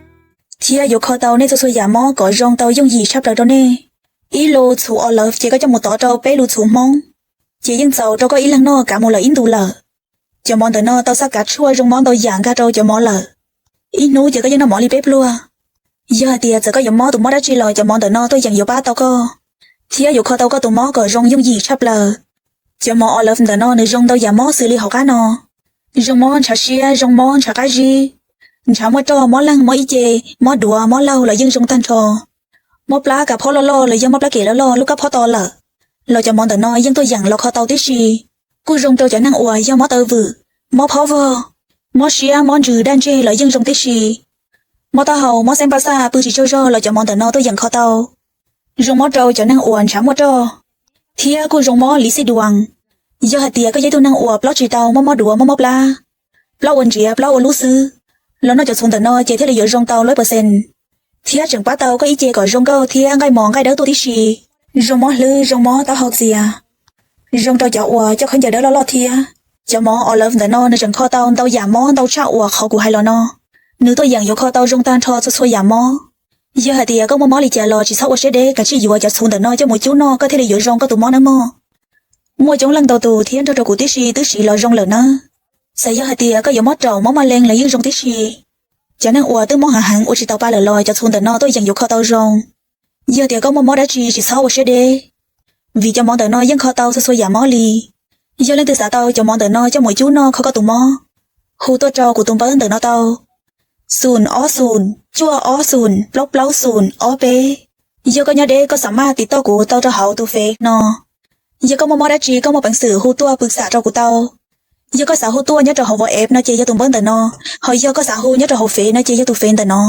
thiab yuav kho tau nej txhua txhua yam mob kom zoo tau yooj yim tshaj plaws rau nej. Ib lus txhuv olive ces koj coj mus tov rau peb lus txhuv Hmoob, ces yeej txaus rau koj ib leeg noj kav mus lawm ib ntus lawm. Cov mov ntawm no tau xab kav tshuaj zoo mob ntau yam nkag rau cov mov lawm. Ib hnub ces koj yeej noj mov li peb pluag. Yog hais tias txawm koj yuav mob tus mob dab tsi los cov mov ntawm no tuaj yeem yuav pab tau koj, thiab yuav kho tau koj tus mob kom zoo yooj yim tshaj plaws. Cov mov Olive ntawm no nws zoo ntau yam mob xws li hauv qab no: zoo mob ntshav siab, zoo mob ntshav qab zib, ntshav muaj roj, mob leeg, mob ib ce, mob duav, mob laug los yeej zoo tag nrho. Mob plab kav phob loj loj los yog mob plab kem loj loj lub kab phob to lawm los cov mov ntawm no yeej tuaj yeem los kho tau tib si. Kuj zoo rau cov neeg uas yog mob taw vwm, mob phob vog, mob siab, mob ntsws daj ntseg los yeej zoo tib si. Mob taub hau, mob xeeb paj xaj, pw tsis tsaug zog los cov mov ntawm no tuaj yeem kho tau. Zoo mob rau cov neeg uas ntshav muaj roj, thiab kuj zoo mob li xij duas. Yog hais tias koj yog ib tug neeg uas plaub tsis tau, mob mob duav, mob mob plab, plaub ua nriav plaub ua lub xwb, los noj cov txhuv ntawm no ces thiaj li yuav zoo tau lawm percent, thiab tseem pab tau koj ib ce kom zoo nkauj thiab nqaij mos nqaij dawb tuaj tib si. Zoo mob hlwb, zoo mob taub hau txias, zoo rau cov uas coj khaub ncaws dawb loj loj thiab. Cov mov Olive ntawm no nws tseem kho tau ntau yam mob ntau tshaj uas qhov kuv hais los no. Nws tuaj yeem yuav kho tau zoo tag nrho txhua txhua yam mob. Yog hais tias koj muaj mob li cas los tsis txhob ua siab deb, kav tsij yuav cov txhuv ntawm no coj mus cub noj koj thiaj li yuav zoo koj tus mob nawb mog. Muaj coob leej ntau tus thiab nrog rau kuv tib si twb siv los zoo lawm nawb. Txawm yog hais tias koj yuav mob raum mob maj leej los yeej zoo tib si. Cov neeg uas twb mob heev heev ua tsis tau pa lawm los cov txhuv ntawm no tuaj yeem yuav kho tau zoo. Yog tias koj muaj mob dab tsi tsis txhob ua siab deb, vim cov mov ntawm no yeej kho tau txhua txhua yam mob li. Yog leej twg xav tau cov mov ntawm no coj mus cub noj kho koj tus mob, hu tuaj rau kuv tus npawb ntawm no tau: xoom ob xoom cuaj ob xoom plaub plaub xoom ob peb. Yog koj nyob deb koj xav maj tiv toj kuv tau rau hauv tus fev no. Yog koj muaj mob dab tsi koj muaj peev xwm hu tuaj pw xam rau kuv tau. Yog koj xav hu tuaj nyob rau hauv WhatsApp no ces yog tus npawb ntawm no, ho yog koj xav hu nyob rau hauv fev no ces yog tus fev ntawm no.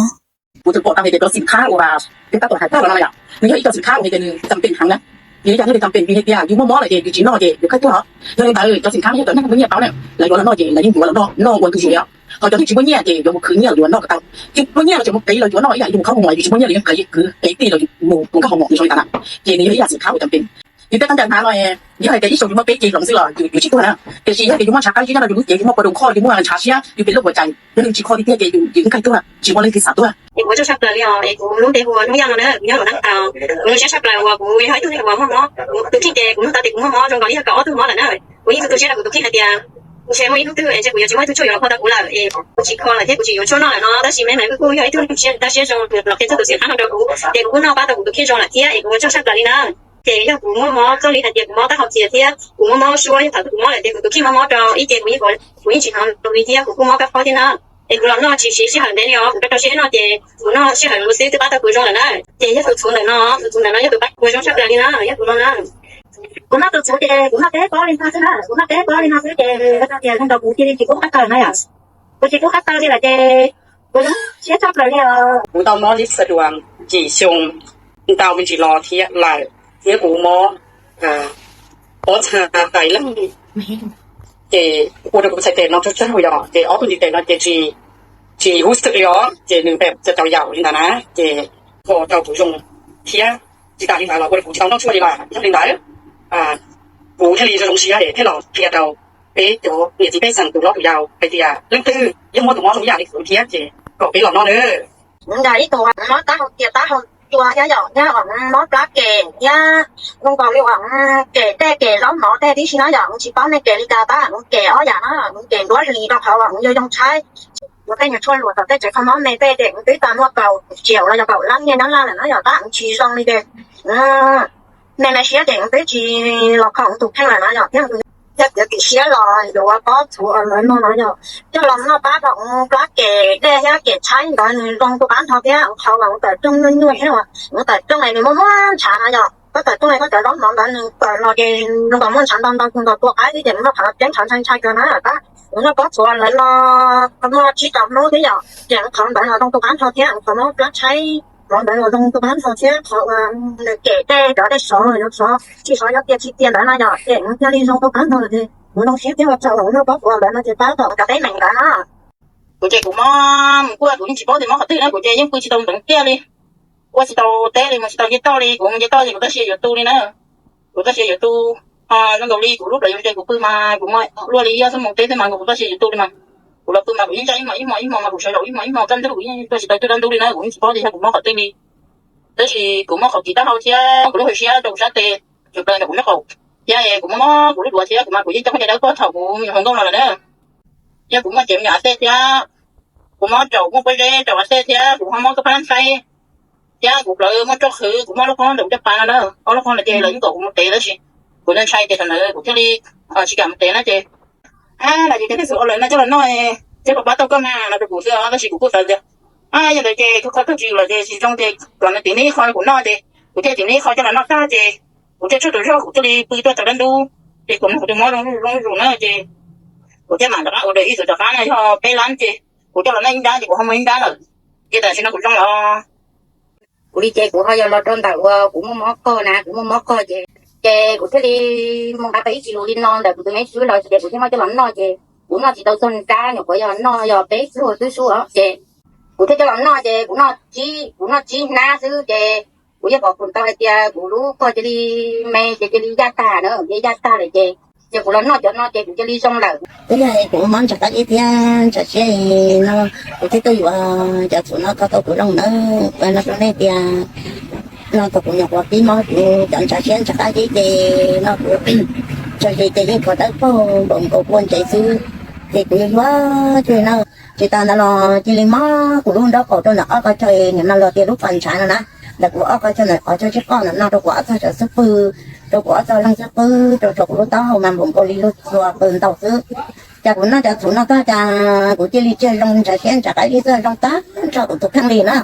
Kuv tseem pom tau hais tias cov xim khab uas peb tab tom hais tag los no yom, nws yog ib co xim khab uas hais tias nws cam peem heev na. Nws yog ib co thiaj li cam peem vim hais tias yus muaj mob lawm ces yus tsis noj ces yus khaij tuag os. Yog li ntawd cov xim khab no yog cov neeg muaj nyiaj paub na, lawv yuav los noj ces lawv yeej yuav los noj, noj ua tus yus li os. Ho cov twg tsis muaj nyiaj ces yuav mus khwv nyiaj los yuav noj kom tau. Tsis muaj nyiaj los ces mus qiv los yuav noj ib yam yus mus qhov mus, yus tsis muaj nyiaj los yeej qiv, qiv tij los mus mus nkag hauv mom zoo li ntawd na. Ces nws yog ib yam xim khab uas cam peem. Yus tej khaub ncaws hnav no, yog hais tias ib xyoos yus muaj peb ce los xwb los yus tsis tuag na. Tiam sis yog tias yus muaj ntshav qab zib nyob rau yus lub cev, yus muaj pua doo khoj, yus muaj ntshav siab, yus pem lub huas cais, yog nws tsis kho tiag tiag ces yus yeej khaij tuag, tsis muaj leej twg xav tuag. Es kuv ua tsaug tshaj plaws li os, es kuv lub npe hu ua Hnub Yaj no na, kuv nyob Luam Nab Thaus. Kuv zoo siab tshaj plaws uas kuv yog ib tug neeg uas muaj mob, kuv tus kheej ces kuv nug tau tias kuv muaj mob zoo nkaus li yog kaum ob tug mob lawm na. Kuv yeej tu tu siab rau kuv tus kheej hais tias ntshe muaj ib hnub twg ntshe kuv yuav tsis muaj ib tug tshuaj yuav los kho tau kuv lawm es kuv tsis kho lawm thiab kuv tsis yuav tshuaj noj lawm no, tab sis me me kuj kuj yog ib tug neeg siab daj siab zoo los qhia txog tus xim khab no rau kuv ces kuv kuj noj pab tau kuv tus kheej zoo lawm thiab es kuv ua tsaug tshaj plaws li na. Ces yog kuv muaj mob txoj li hais tias kuv mob taub hau txias thiab kuv muaj mob suab, yog thaum twg kuv mob lawm ces kuv tus kheej mob mob rau ib ce kuv yeej, kuv yeej tsis hnov li thiab kuv kuj mob kab phob thiab na. Es kuv los noj tsis siv sij hawm ntev li os, kuv rau rau siab noj ces kuv noj sij hawm ua xwb twb pab tau kuv zoo lawm na. Ces yog tus txhuv ntawm no, tus txhuv ntawm no yog tus pab kuv zoo tshaj plaws li na, yog kuv los na. Kuv noj tus txhuv ces kuv noj peb pob li no xwb na, kuv noj peb pob li no xwb ces tias zoo nkaus kuv cia li tsis kub qab taw na yom. Kuv tsis kub qab taw li lawm ces kuv zoo siab tshaj plaws li os. Kuv tau mob li xav duas yim xyoo ntau me ntsis los thiab lawm, thiab kuv mob pob txha tais leej, ces ua rau kuv txhais tes no tsaug tsaug yom, ces ob tug ntiv tes no ces tsis, tsis huv xwm li os, ces nws pem cov tau yaum li ntawd na, ces ua rau kuv zoo thiab. Tsis tas li ntawd los ua rau kuv tsis tau noj tshuaj li lawm. Yog li ntawd kuv thiaj li zoo zoo siab es thiaj los qhia rau peb cov niam txiv pej xeem tus hlob tus yau hais tias leej twg yog muaj tus mob zoo ib yam li kuv thiab ces kom peb los noj nawb. Kuv yog ib tug mob taub hau tias taub hau cua thiab yom, thiab mob plab kem thiab zoo nkaus li uas kem dej kem zaub mov tej tib si no yom, kuv tsis paub nej kem li cas tab kuv kem ob yam no, kuv kem nruab hlis rau qhov uas kuv yuav zoo tshaib. Kuv tej nyuag tshuaj luam tom tej tsev kho mob me tej ces kuv twb tau muaj kaum tsiaum los yog kaum lab nyiaj nyob laj lawm no yom, tab kuv tsis zoo li ces me me siab ces kuv twb tsis los kho kuv tus kheej lawm no yom, thiab kuv yog tias tim siab los yuav pob txhuv lawv no no yom, coj los noj pab rau kuv plab kem dej thiab kem tshaib ntawd nws zoo tu qab nrho thiab kuv qhov uas kuv tawm rooj nyuaj nyuaj thiab uas kuv tawm rooj es nws muaj muaj ntshav no yom, koj tawm rooj es koj cov zaub mov ntawd nws tawm los ces zoo nkaus muaj ntshav ntau ntau kug ntau tua qaib thiab ces kuv noj qhov ceeb ntshav ntshai ntshai kawg na tab kuv noj pob txhuv lawv no muaj tsib rau hnub thiab yom, ces kuv qhov ntawd los zoo tu qab nrho thiab kuv qhov mob plab tshaib qhov ntawd los zoo tu qab nrho thiab qhov uas nws kem dej cov dej sov yuav sov tsis sov yuav tias tsis tias ntawd no yom, ces kuv thiaj li zoo tu qab nrho ces kuv zoo siab thiab ua tsaug uas kuv noj pob txhuv ntawd no ces pab tau cov teeb meem ntawd na. Kuv ces kuv mob mus kuaj kuv yeej tsis paub tias mob qhov twg na, kuv ces yeej pw tsis tau ntev tiag li, ua tsis tau teb li, mus tsis tau nce toj li, kuv mus nce toj ces kuv txoj sia yuav tu li na. Kuv txoj sia yuav tu, ho zoo nkaus li kuv lub plawv yuav nres kuv pw mas kuv mob luaj li ob xuab moos teb xwb mas kuv txoj sia yuav tu li mas. Kuv los pw mas kuv yeej ntshai ib hmos ib hmos ib hmos mas kuv sawv zaum ib hmos ib hmos kaj ntug kuv yeej tuaj tsis tau ib tug dab ntub li na, kuv yeej tsis paub tias yog kuv mob qhov twg li. Tab sis kuv mob qhov kis taub hau thiab kuv lub hauv siab rau kuv sab tes, tsuas plaws ntawm kuv nraub qaum thiab kuv mob mob kuv lub duav thiab kuv mas kuv yeej coj khaub ncaws dawb puag thaum kuv me nyuam hluas nkauj no lawm na. Thiab kuv muaj cev me nyuam a xej thiab kuv mob raum muaj pob zeb raum a xej thiab kuv ho mob kab phab ntxaib. thiab kuv plawv muab roj qhwv, kuv muab lub qhov ntawm kuv caj pas no na, ob lub qhov ntawd ces lawv yeej kom kuv mus tev tab sis kuv ntshai ces thaum ntawd kuv thiaj li tsis kam mus tev na ces, a, lawv tias tej xwm ua lawm no coj los noj, coj los pab tau koj mas no rau kuv xwb tab sis kuv kuj xav tias, a, yog ntawd ces koj qhov twg tsis lawm ces tsis zoo ces kom nws tim neb qho kuv noj ces kuv thiaj tim neb qho coj los noj tag ces kuv thiaj tshuaj tus zog kuv thiaj li pw tuaj txog dab ntub ces kuv mus kuv tus mob zoo zuj zus na ces kuv thiaj mam rov qab ua ib xwm rov qab no yog peb lab ces kuv coj los noj ib nrab ces kuv ho muaj ib nrab lawm ces tam sim no kuv zoo lawm. Kuv li ces kuv ho yog los rau ntawm uas kuv muaj mob qog na, kuv muaj mob qog ces, ces kuv thiaj li mus nqa tau ib chim lus li no ntawm kuv tus me tub los ces kuv thiaj muab coj los noj ces kuv noj tsis tau txog nrab, nyuam qhuav yog noj yog peb pluag twb xub os ces kuv thiaj coj los noj ces kuv noj tsib, kuv noj tsib hnab xwb ces kuv yeej pom pum tau hais tias kuv lub qog cia li me ces cia li yaj tag na, cia li yaj tag lawm ces, ces kuv los noj cov no ces kuv cia li zoo lawm. Twb yog kuv mob ntshai qab ib thiab ntshai siab no kuv thiaj tuaj yuav cov txhuv no kho tau kuv zoo nawb. Ua no rau nej tias no thaum kuv nyuam qhuav pib mob kuv cov ntshai siab ntshai qab ib ces no kuv tso zis ces yeej kho dawb paug npaum nkaus kua ntsev xwb ces kuv yuav yuav cuag li no. Tsis tas ntawd los cia li mob kuv lub nraub qaum rau ntawm ob qhov chaw, nim no los tias lub pas ntshav no na, ntawm kuv ob qhov chaw ntawm qhov chaw tsib qoj ntawm no rau kuv ob txog saum xub pwg, rau kuv ob txog leej xub pwg rau saum kuv lub taub hau mas npaum nkaus li lub txua qw ntau xwb. Cas kuv noj cov txhuv no tag cas kuv cia li tsis zoo ntshai siab ntshai qab ib xwb, zoo tag nrho kuv tus kheej li na.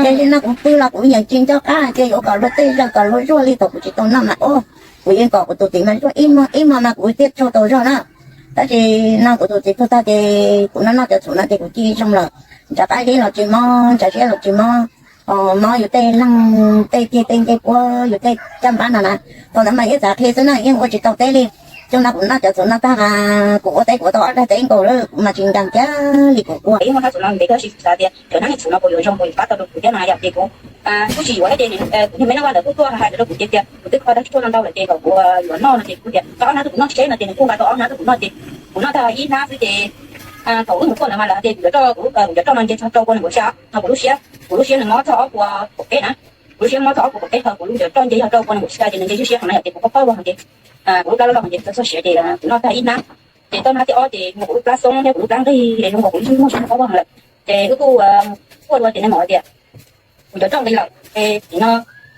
Ces li no kuv pw los kuv yeej tsis nco qab ces yuav kom luag tej zaum kom luag zuaj li thaum kuv tsis tau noj mas ub, kuv yeej kom kuv tus txiv mas zuaj ib hmo ib hmo mas kuv thiaj tsaug tau zog na. Tab sis no kuv tus txiv tuag tag ces kuv noj noj cov txhuv no ces kuv cia li zoo lawm. Ntshai qab ib los tsis mob, ntshai siab los tsis mob, mob yus tej leeg tej tiag tej ncej puab yus tej caj npab no na. Thaum ntawd mas yeej xav qhia xwb na, yeej ua tsis tau teb li. Xyoo no kuv noj cov txhuv no tag mas kuv ua teb kuv ua tau ob daig teb nkaus lawm, kuv mas tsis nco kiag li kuv ua. Ib muaj hnab txhuv no ntev tab sis kuv xav tias cov hnab txhuv no puas yuav zoo puas yuav pab tau rau kuv thiab mas yom ces kuv kuj tsis yuav thiab ces kuv niag me nab vaj ntawd kuj tuaj hais rau kuv tias kuv twb kho tag tshuaj no ntau lawm ces kom kuv yuav noj no ces kuv tias koj ob hnab tuaj kuv noj tsis tseg no ces nws kuj nqa tau ob hnab tuaj kuv noj ces kuv noj tag ib hnab xwb ces thaum wb mus kuaj ntawd mas lawv hais tias kuv cov roj, kuv cov roj no nce txog rau pua nees nkaum xya, ho kuv lub siab, kuv lub siab nws mob txog ob puas kaum peb na, kuv lub siab mob txog ob puas kaum peb, ho kuv lub cov roj nce yog rau pua nees nkaum xya ces nws nce ib siab qhov no yom ces kuv paub paub los ces kuv lub plab loj loj ces txog siav ces kuv noj tag ib hnab ces tau hnab thib ob ces mus kuv lub plab xoob thiab kuv lub plab nqig es zoo nkaus kuv ib muaj siab paub paub lawm. Ces wb kuj kuaj dua ces nws mam hais tias kuv cov roj nqis lawm es no,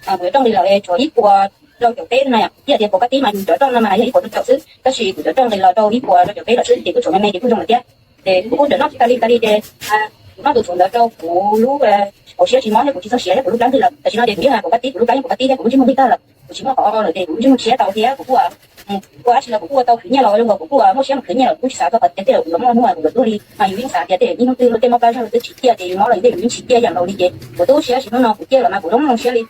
kuv cov roj nqis lawm es tshuav ib puas rau caum peb no yom, ib yam tias puas kab tib mas yus cov roj no mas yog ib puas rau caum xwb tab sis kuv cov roj nqis los rau ib puas rau caum peb lawm xwb ces kuj tshuav me me ces kuj zoo lawm thiab. Ces kuv kuj ntawm noj tsis tas li tas li ces kuv noj tus txhuv ntawd rau kuv lub hauv siab tsis mob thiab kuv tsis txog siav thiab kuv lub plab nqig lawm. Tam sim no ces kuv yeej hais puas kab tib, kuv lub plab yeej puas kab tib thiab kuv lub ntsej muag nqig tag lawm, kuv tsis muaj qhov lawm ces kuv lub ntsej muag tshiab tau thiab kuv kuj ua dab tsi los kuv kuj ua tau khwv nyiaj los zoo nkaus kuv kuj muaj siab mus khwv nyiaj lawm, kuv tsis xav txog qhov tias tej zaum kuv yuav mob muaj kuv yuav tuag li. Mas yus yeej xav tias tej zaum ib hnub twg luag tej mob plab zog luag twb tsis ciaj ces yus mob los yus tej yus yeej tsis ciaj yam nkaus li ces kuv twb ua siab sim hnub no kuv ciaj los mas kuv zoo siab li.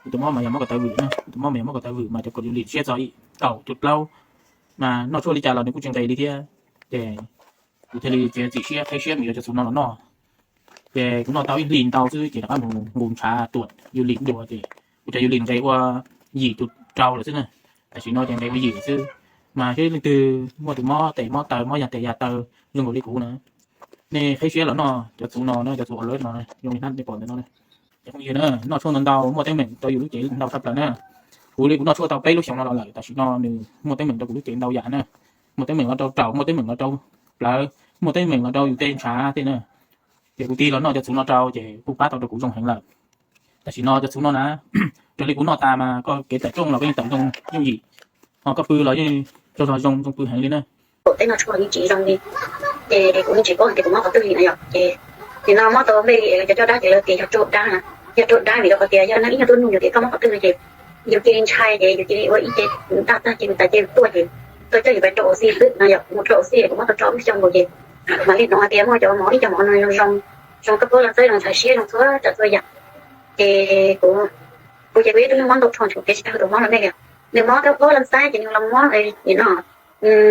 Kuv tus mob mas yog mob ko taw vwm, kuv tus mob mas yog mob ko taw vwm mas cov kaum yus lim siab txog kaum cuv plaub, mas noj tshuaj li cas los nws kuj tsis nqis li thiab. Ces kuv thiaj li txiav txim siab qheb siab mus yuav cov txhuv no los noj. Ces kuv noj tau ib hlis ntau xwb ces rov qab mus nqus ntshav tuam yus lim dua ces kuv cov yus lim nqes ua yim cuv rau lawm xwb na. Tam sim no ces nqes ua yim xwb. Mas seb leej twg muaj tus mob tes mob taw, mob yas tes yas taw zoo nkaus li kuv na, nej qheb siab los noj cov txhuv no na, cov txhuv ua lawv no zoo li hnab nej pom ntawm no. Cov phooj ywg na, noj tshuaj ntau ntau muaj teeb meem rau yus lub cev ntau tshaj plaws na. Kuv li kuv noj tshuaj tau peb lub xyoos no los lawm tam sim no nws muaj teeb meem rau kuv lub cev ntau yam na. Muaj teeb meem los rau raum, muaj teeb meem los rau plawv, muaj teeb meem los rau yus tej ntshav tej na. Ces kuv tig los noj cov txhuv no rau ces kuj pab tau rau kuv zoo heev lawm. Tam sim no cov txhuv no na, raws li kuv noj tas mas koj kev tawm rooj los koj yeej tawm zoo yooj yim, ho koj pw los yeej tsaug zog zoo zoo pw heev li na. Thaum teb noj tshuaj yeej tsis zoo li, ces kuv yeej tsis paub hais tias kuv mob qhov twg li na yom. Ces nim no mob tau npej li es lawv cov coj dab ces lawv tias yog raug dab na, yog raug dab vim rau qhov tias yog neeg ib nyuag tuaj nug yus tias koj mob qhov twg no ces yus cia li ntshai ces yus cia li ua ib ce dag tag ces nws tas ces tuaj ces tuaj coj yus pais rau ua xij xwb no yom. Kuv mus rau ua xij kuv mob tau rau lub xyoo nkaus ces mam li hnov hais tias muaj cov mov ib co mov no zoo zoo, zoo kab pab leej xaib, zoo ntxhais siab, zoo txhua tsav txhua yam. Ces kuv, kuv ces kuv yog ib tug neeg mob ntau dhau, kuv kev tsis tag tus mob los nej li, nws mob kab pab leej xaib ces nws los mob nim no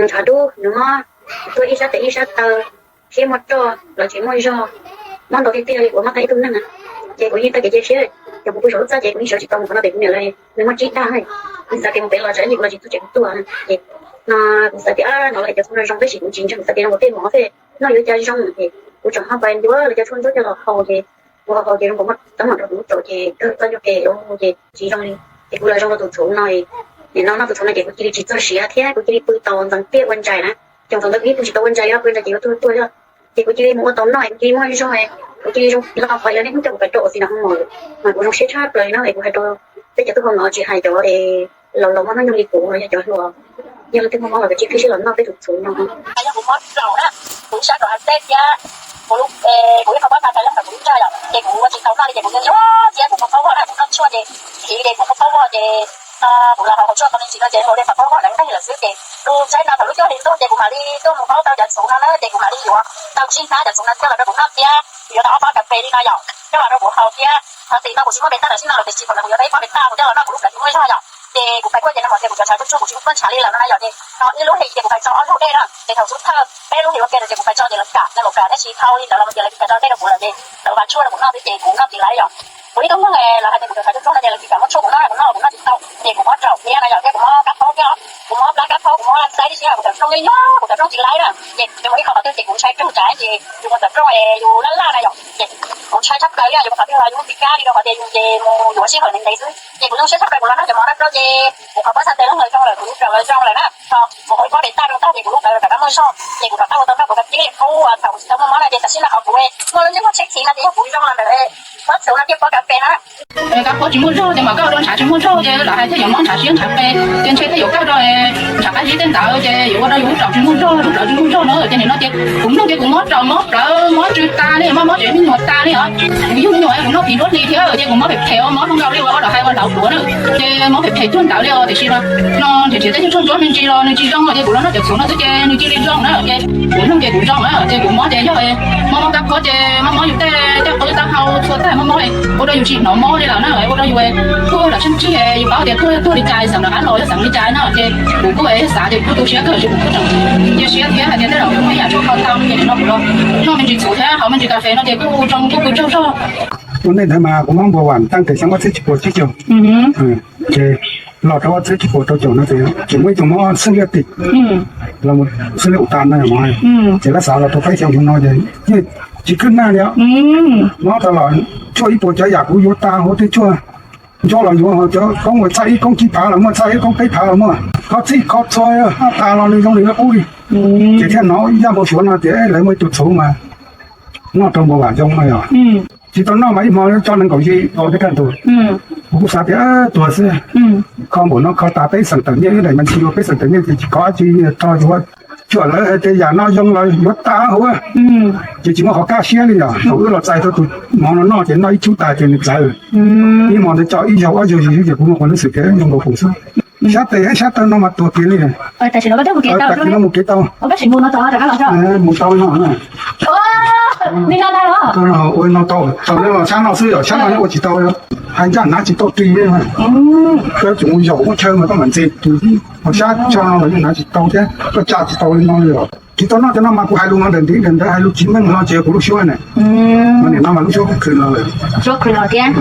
ntshav dub, nws mob tuaj ib sab tes ib sab taw, siab muaj roj los tsis muaj zog, mob ntau tiag tiag li, kuv mob tag ib tug neeg na. Ces kuv yeej tau kev cia siab, ces kuv pw saum lub txaj ces kuv yeej sawv tsis tau mus qhov no ces kuv niam lawv, nws muaj tsib dag, kuv xav tias mus pem los tsam ib pliag los tsis tuaj ces kuv tuaj. No kuv xav tias no lawv cov txhuv no zoo tab sis kuv tsis ntseeg, kuv xav tias no ua tej mov xwb, noj yuav cas zoo ces kuv tseem ho pais ncuav lawv cov tshuaj ntsuab coj los haus ces kuv haus haus ces zoo nkaus muaj teeb meem rau kuv lub raum ces kawg txoj ncauj ke ces tsis zoo li. Ces kuv los zoo rau tus txhuv no, nim no noj tus txhuv no ces kuv cia li tsis txog siav thiab kuv cia li pw tau ntxeev tiaj ua ntsais na. Ces thaum ntawd kuv yeej pw tsis tau ua ntsais li, pw ua ntsais ces yuav tuag tuag li. Ces kuv cia li mus ua tau noj kuv cia li muaj zog, Kuv cia li zoo los qhov yog nej hnub coj kuv pais rau ua si no hmo, mas kuv zoo siab tshaj plaws li no es kuv hais rau peb cov tub hau no, tsis hais cov es laus laus muaj hnub nyoog li kuv los yog cov hluas, yog leej twg muaj mob los kav tsij qhib siab los noj peb tus txhuv no. Yog kuv mob raum na, kuv sab raum hauv teb thiab kuv, kuv ib qho pob txha tawm lawm kuv lub ntsag yom, ces kuv ua tsis tau noj li ces kuv yuav yuav thiab kuv kho pob voj na, kuv noj tshuaj ces khiv ces kuv kho pob voj ces no kuv los hauv tshuaj tau me ntsis no ces ua li qhov pob voj lawv nqaij lawm xwb ces lub tsheb no thaum lub cuab hlis ntuj ces kuv mam li tuaj mus paub tau cov txhuv no na ces kuv mam li yuav tau tsib hnab cov txhuv no coj los rau kuv noj thiab kuv yuav tau ob pob kas fes li no yom coj los rau kuv haus thiab. Qhov tim no kuv tsis muaj pes tag lawm xwb no los tiam sis thaum ntawd kuv yuav tau ib pob pes tag kuv coj los noj kuv lub plawv tsis muaj zog yom. Ces kuv pais kuaj ces no mas tias kuv cov tshav tsuj tsuj kuv tsis muaj tshav li lawm no na yom ces no ib lub hlis ces kuv pais tso ob lub dej na ces thaum xub thawj peb lub hlis ua ke ces kuv pais tso ces lawv kam no kuv kam tab sis dhau li ntawd los tias lawv tsis kam tso dej rau kuv lawm ces lawv ua tshuaj rau kuv noj xwb ces kuv noj tsis laiv yom. Kuv ib tug neeg los hais tias kuv cov tshav tsuj tsuj no ces lawv tsis kam muab tshuaj kuv noj, kuv noj kuv noj tsis tau ces kuv mob raum thiab no yom thiab kuv mob kab phaub thiab, kuv mob plab kab phaub kuv mob xaib tib si kuv cov rooj yeej nyob kuv cov rooj tsis laiv na. Ces yus mus ib qho qhov twg ces kuv ntshai rooj tsam ces yus ua cov rooj yus laj laj na yom ces kuv ntshai tshaj plaws li yus mus qhov twg los yus tsis kam li rau qhov tias yus ces mus yuav sij hawm ntev ntev xwb ces kuv zoo siab tshaj plaws kuv los noj cov mov no rau ces kuv qhov pob txha tes lub ntawd zoo lawm kuv lub raum lawv zoo lawm na. Tso kuv ua ib pob pes tag rau tag ces kuv lub plawv rov qab muaj zog ces kuv rov qab ua tau noj kuv kab tib qub thaum kuv tsis tau muaj mob no ces tam sim no qhov kuv muaj lub ntsej muag tsheb khiv no ces yog kuv zoo los ntawm pob txhuv no thiab pob kas fes na. Kab phaub tsis muaj zog ces mam koj ua rau ntshav tsis muaj zog ces lawv hais thiaj yuav mob ntshav siab ntshav qe ces ntshe thiaj yuav kawg rau ntshav qab zib tej ntawd ces yuav ua rau yus lub raum tsis muaj zog, lub plawv tsis muaj zog na ces nim no ces kuv mloog ces kuv mob raum mob plawv mob tsw tas li, mob mob tsev me nyuam tas li os. Kuv yug me nyuam kuv noj phim nruab hlis thiab ces kuv mob phem phem os, mob zoo nkaus li ua dab tsi hais ua hlauv duav na ces mob phem phem tuag ntawd li os tiam sis no no nrhiav nrhiav tej nyuag tshuaj ntsuab me ntsis los nws tsis zoo ces kuv los noj cov txhuv no xwb ces nws cia li zoo na ces kuv mloog ces kuv zoo na ces kuv mob ces yog mob mob kab phaub ces mob mob yus tej caj qwb taub hau txhua tag mob mob ua rau yus tsis hnov mob li lawm na ua rau yus tuag los tsheej tsig yus paub tias tuag tuag li cas xeem rov qab los yog xeem li cas no ces kuv kuj xav tias kuv tu siab kawg ces kuv kuj tseem cia siab thiab hais tias tej zaum kuv muaj ib yam tsis kho tau no ces nim no kuv los noj me ntsis txhuv thiab haus me ntsis kas fes no ces kuj zoo kuj pw tsaug zog. Tus neeg ntawd mas kuv mob npua vam taaj tes xyoo ob txhiab tsis puas tsib caug ces los rau ob txhiab tsis puas rau caum no ces tseem muaj ib tug mob xeeb liaj tim los xeeb liaj ub tas na ces lab xav los rau peb xyoo no ces yeej tsis khwb naj li os. Mob tas los tshuaj ib puas cov yam kuv yuav tas hauv tej tshuaj nco los yuav cov koob uas txhaj ib koob tsib phav los muaj, txhaj ib koob peb phav los muaj, kho txhij kho txhua tas los nws zoo li qub li. Ces thiaj hnov ib zaj npau suav no tias lawv muaj ib tug txhuv mas noj rau npua vam zoo no yog tsis tau noj mas ib hmo tso nees nkaum yim los thiab kaj ntug. Kuv kuj xav tias tuag xwb, kho npaum no kho tas peb xeem tawm nyiaj ib daim mas ntsis ua peb xeem tawm nyiaj ces tsis kho dab tsi, tso yuav, tshuam lawv hais tias yam no zoo los yuav tas hauv. Ces tsis muaj qhov kaj siab li yom, thaum wb los txais tau tus mov no noj ces noj ib tsub tas ces nws txawv. Ib hmo ntawd tso ib zaug ob zaug zis xwb ces kuv muaj qhov xwm tias zoo nkaus kuv xwb. Sab tes sab taw no mas tuag kiag li. Tam sim no mus kev tau, mus tau no, ua no tau, tau sab no xwb yom, sab no ua tsis tau, hais ncaj hnav tsis tau ris li. Koj tsum mus zaum muaj chaw mas koj mam ntxiv ris, ho sab tso no los yeej hnav tsis tau thiab, koj tsa tsis tau li no li os. Tsis tau noj cov no mas kuv hais lus no ntawm ntiv ntawm ntawd hais lus tsis meej no ces kuv lub suab na. Mas nim no mas lub suab kuj khwv los lawm. Suab khwv los thiab,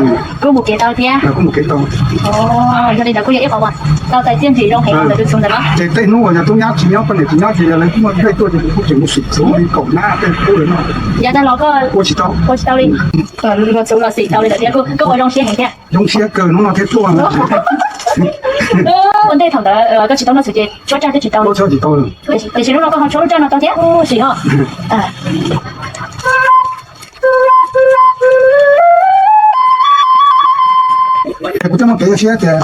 kuj mus kev tau thiab, kuj mus kev tau. Yog li ntawd kuj yog ib qhov uas tau txais txiaj ntsig zoo heev ntawm tus txhuv ntawd na. Ces tej hnub uas yog tub nyab tsis nyob poj niam tsis nyob ces yog lawv muaj dej tuaj ces kuv kuj tseem mus swm txhuv li kaum hnab tej qub li no. Yav tag los koj ua tsis tau, ua tsis tau li, txhuv los xim tau li ntawd thiab, koj ua zoo siab heev thiab. Zoo siab kawg hnub no thiaj tuaj. Ua ntej thaum ntawd koj tsis tau noj txhuv ces tshuab tsaj twb tsis tau, tshuab tsis tau. Tiam sis hnub no koj ho tshuab lub tsaj no tau thiab, sim ho. Kuv twb muaj kev zoo siab tias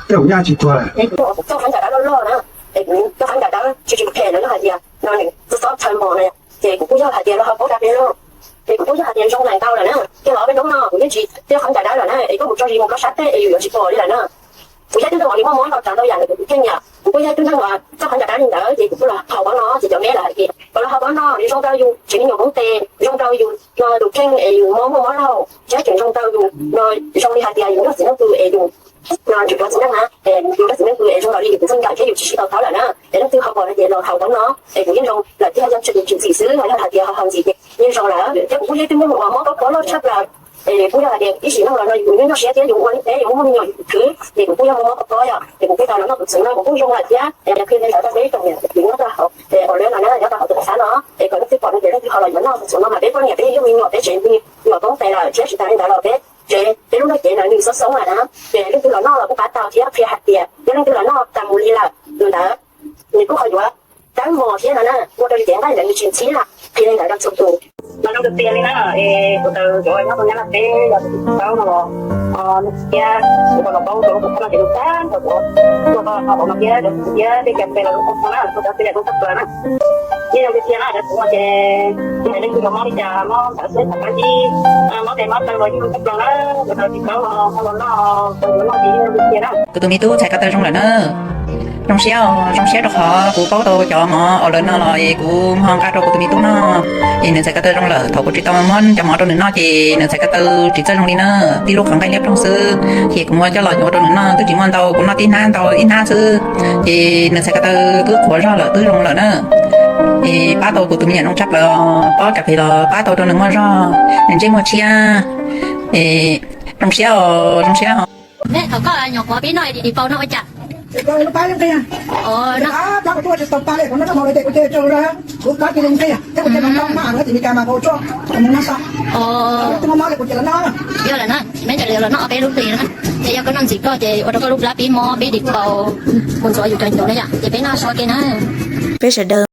tej zaum nyaj tsis tuag lawm. Kuv txoj qhov ncauj dawb loj loj na, es kuv txoj qhov ncauj dawb tsis tsis phem lawv hais tias no nws txob txhawv mos na, ces kuv kuj yog hais tias los ho paub dab peb loj, ces kuv kuj yog hais tias zoo lawm ntau lawm na, ces los peb lub no kuv yeej tsis tej qhov ncauj dawb lawm na, es koj mus tso zis mus koj sab teg es yus yuav tsis pom li lawm na. Kuv yog ib tug neeg uas li muaj mob ntau tsav ntau yam ntawm kuv tus kheej yom, kuv kuj yog ib tug neeg uas txoj qhov ncauj dawb li ntawd ces kuv kuj los haus pob no ces cov me lawv hais tias kom los haus pob no nws zoo rau yus tsev me nyuam poob tes, zoo rau yus no tus kheej es yus mob muaj mob laug, thiab tseem zoo rau yus no zoo li hais tias yus nrog txiv nrog tus es yus no tseem rov txiv neej na, es yus nrog txiv neej tus es zoo nkaus li yus tus ntxim nkawm thiab yus tsis sib tau thawb lawm na. Es leej twg ho pom no ces los haus pob no es kuv yeej zoo lawm thiab, yog tsis yog tsis ntxim xwb los yog hais tias ho haus ntxim ces yeej zoo lawm. Thiab kuv kuj yog ib tug neeg uas mob pob pob loj tshaj plaws, es kuj yog hais tias ib sim neej los no yus kuj nyob nyob siab thiab yus ua li peb yus muaj me nyuam yus khwv ces kuv kuj yog muaj mob pob pob yom, ces kuv kuj tau los noj tus txhuv no kuv kuj zoo lawm thiab. Es qhia ntawd rau peb ib tsoom niam txiv nyob rau hauv, es uas lawv no na nyob rau hauv tus xab no, es kom leej twg pom no ces leej twg ho los yuav noj tus txhuv no mas peb poj niam peb yug me nyuam peb tsev me nyuam poob tes lawm thiab tsis tas li ntawd los peb tsev peb lub ntiaj teb no nws xob xoob lawm na, ces leej twg los noj los kuj pab tau thiab qhia hais tias yog leej twg los noj tas mus li lawm tus ntawd nws kuj ho yuav dawb mos thiab no na, ua rau yus cev nqaij ntawd nws tsis ntxhib lawm. Cia li ntawd rau txhua tus. Mas zoo tiag tiag li na, es kuv taws cov nyob rau Nyab Laj teb los tus txiv paub no los, nws thiab kuv los paub rau tus phob no ces nws tag nrho cov tuaj tau no thiab cov thiab tej cov pes los zoo tag nrho na, kuv cov txiv yam zoo tag plaws na. Yeej zoo tiag tiag na, cov kuv no ces tsis hais leej twg los mob li cas, mob ntawd xwb, thaum kab ntsib mob tes mob taw los yeej zoo tag plaws na, kuv cov txiv paub los ho los noj, kuv yuav noj ces yeej zoo tiag tiag na. Kuv tus me tub ntxhais ko taw zoo lawm na. Zoo siab, zoo siab rau qhov kuv paub tau cov mov uas lawv no los es kuv ho nqa rau kuv tus me tub noj. Ces nws ntxhais ko taw zoo lawm, thaum kuv tsis tau muab cov mov rau nws noj ces nws ntxhais ko taw tsis txawj zoo li na, tib lub qhov nqaij liab ploog xwb. Ces kuv muab coj los yuav rau nws noj, twb tsis muaj ntau, kuv noj tib hnab ntau ib hnab xwb. Ces nws ntxhais ko taw twb qhuav zog lawm, twb zoo lawm na. Es pab tau kuv tus me nyuam zoo tshaj plaws, pob kas fes los pab tau rau nws muaj zog, nws ntsej muag tshiab. Es zoo siab os, zoo siab os. Thaum koj nyuam qhuav pib noj di di pau noj ua cas? Yog lawm na, peb ntshe li los noj ob peb lub hlis na. Ces yog koj noj ntxim koj ces ua rau koj lub plab pib mob pib di pau, mus ntxuav yus cov ncuav na yom, ces peb noj so ke na. Peb sawv daws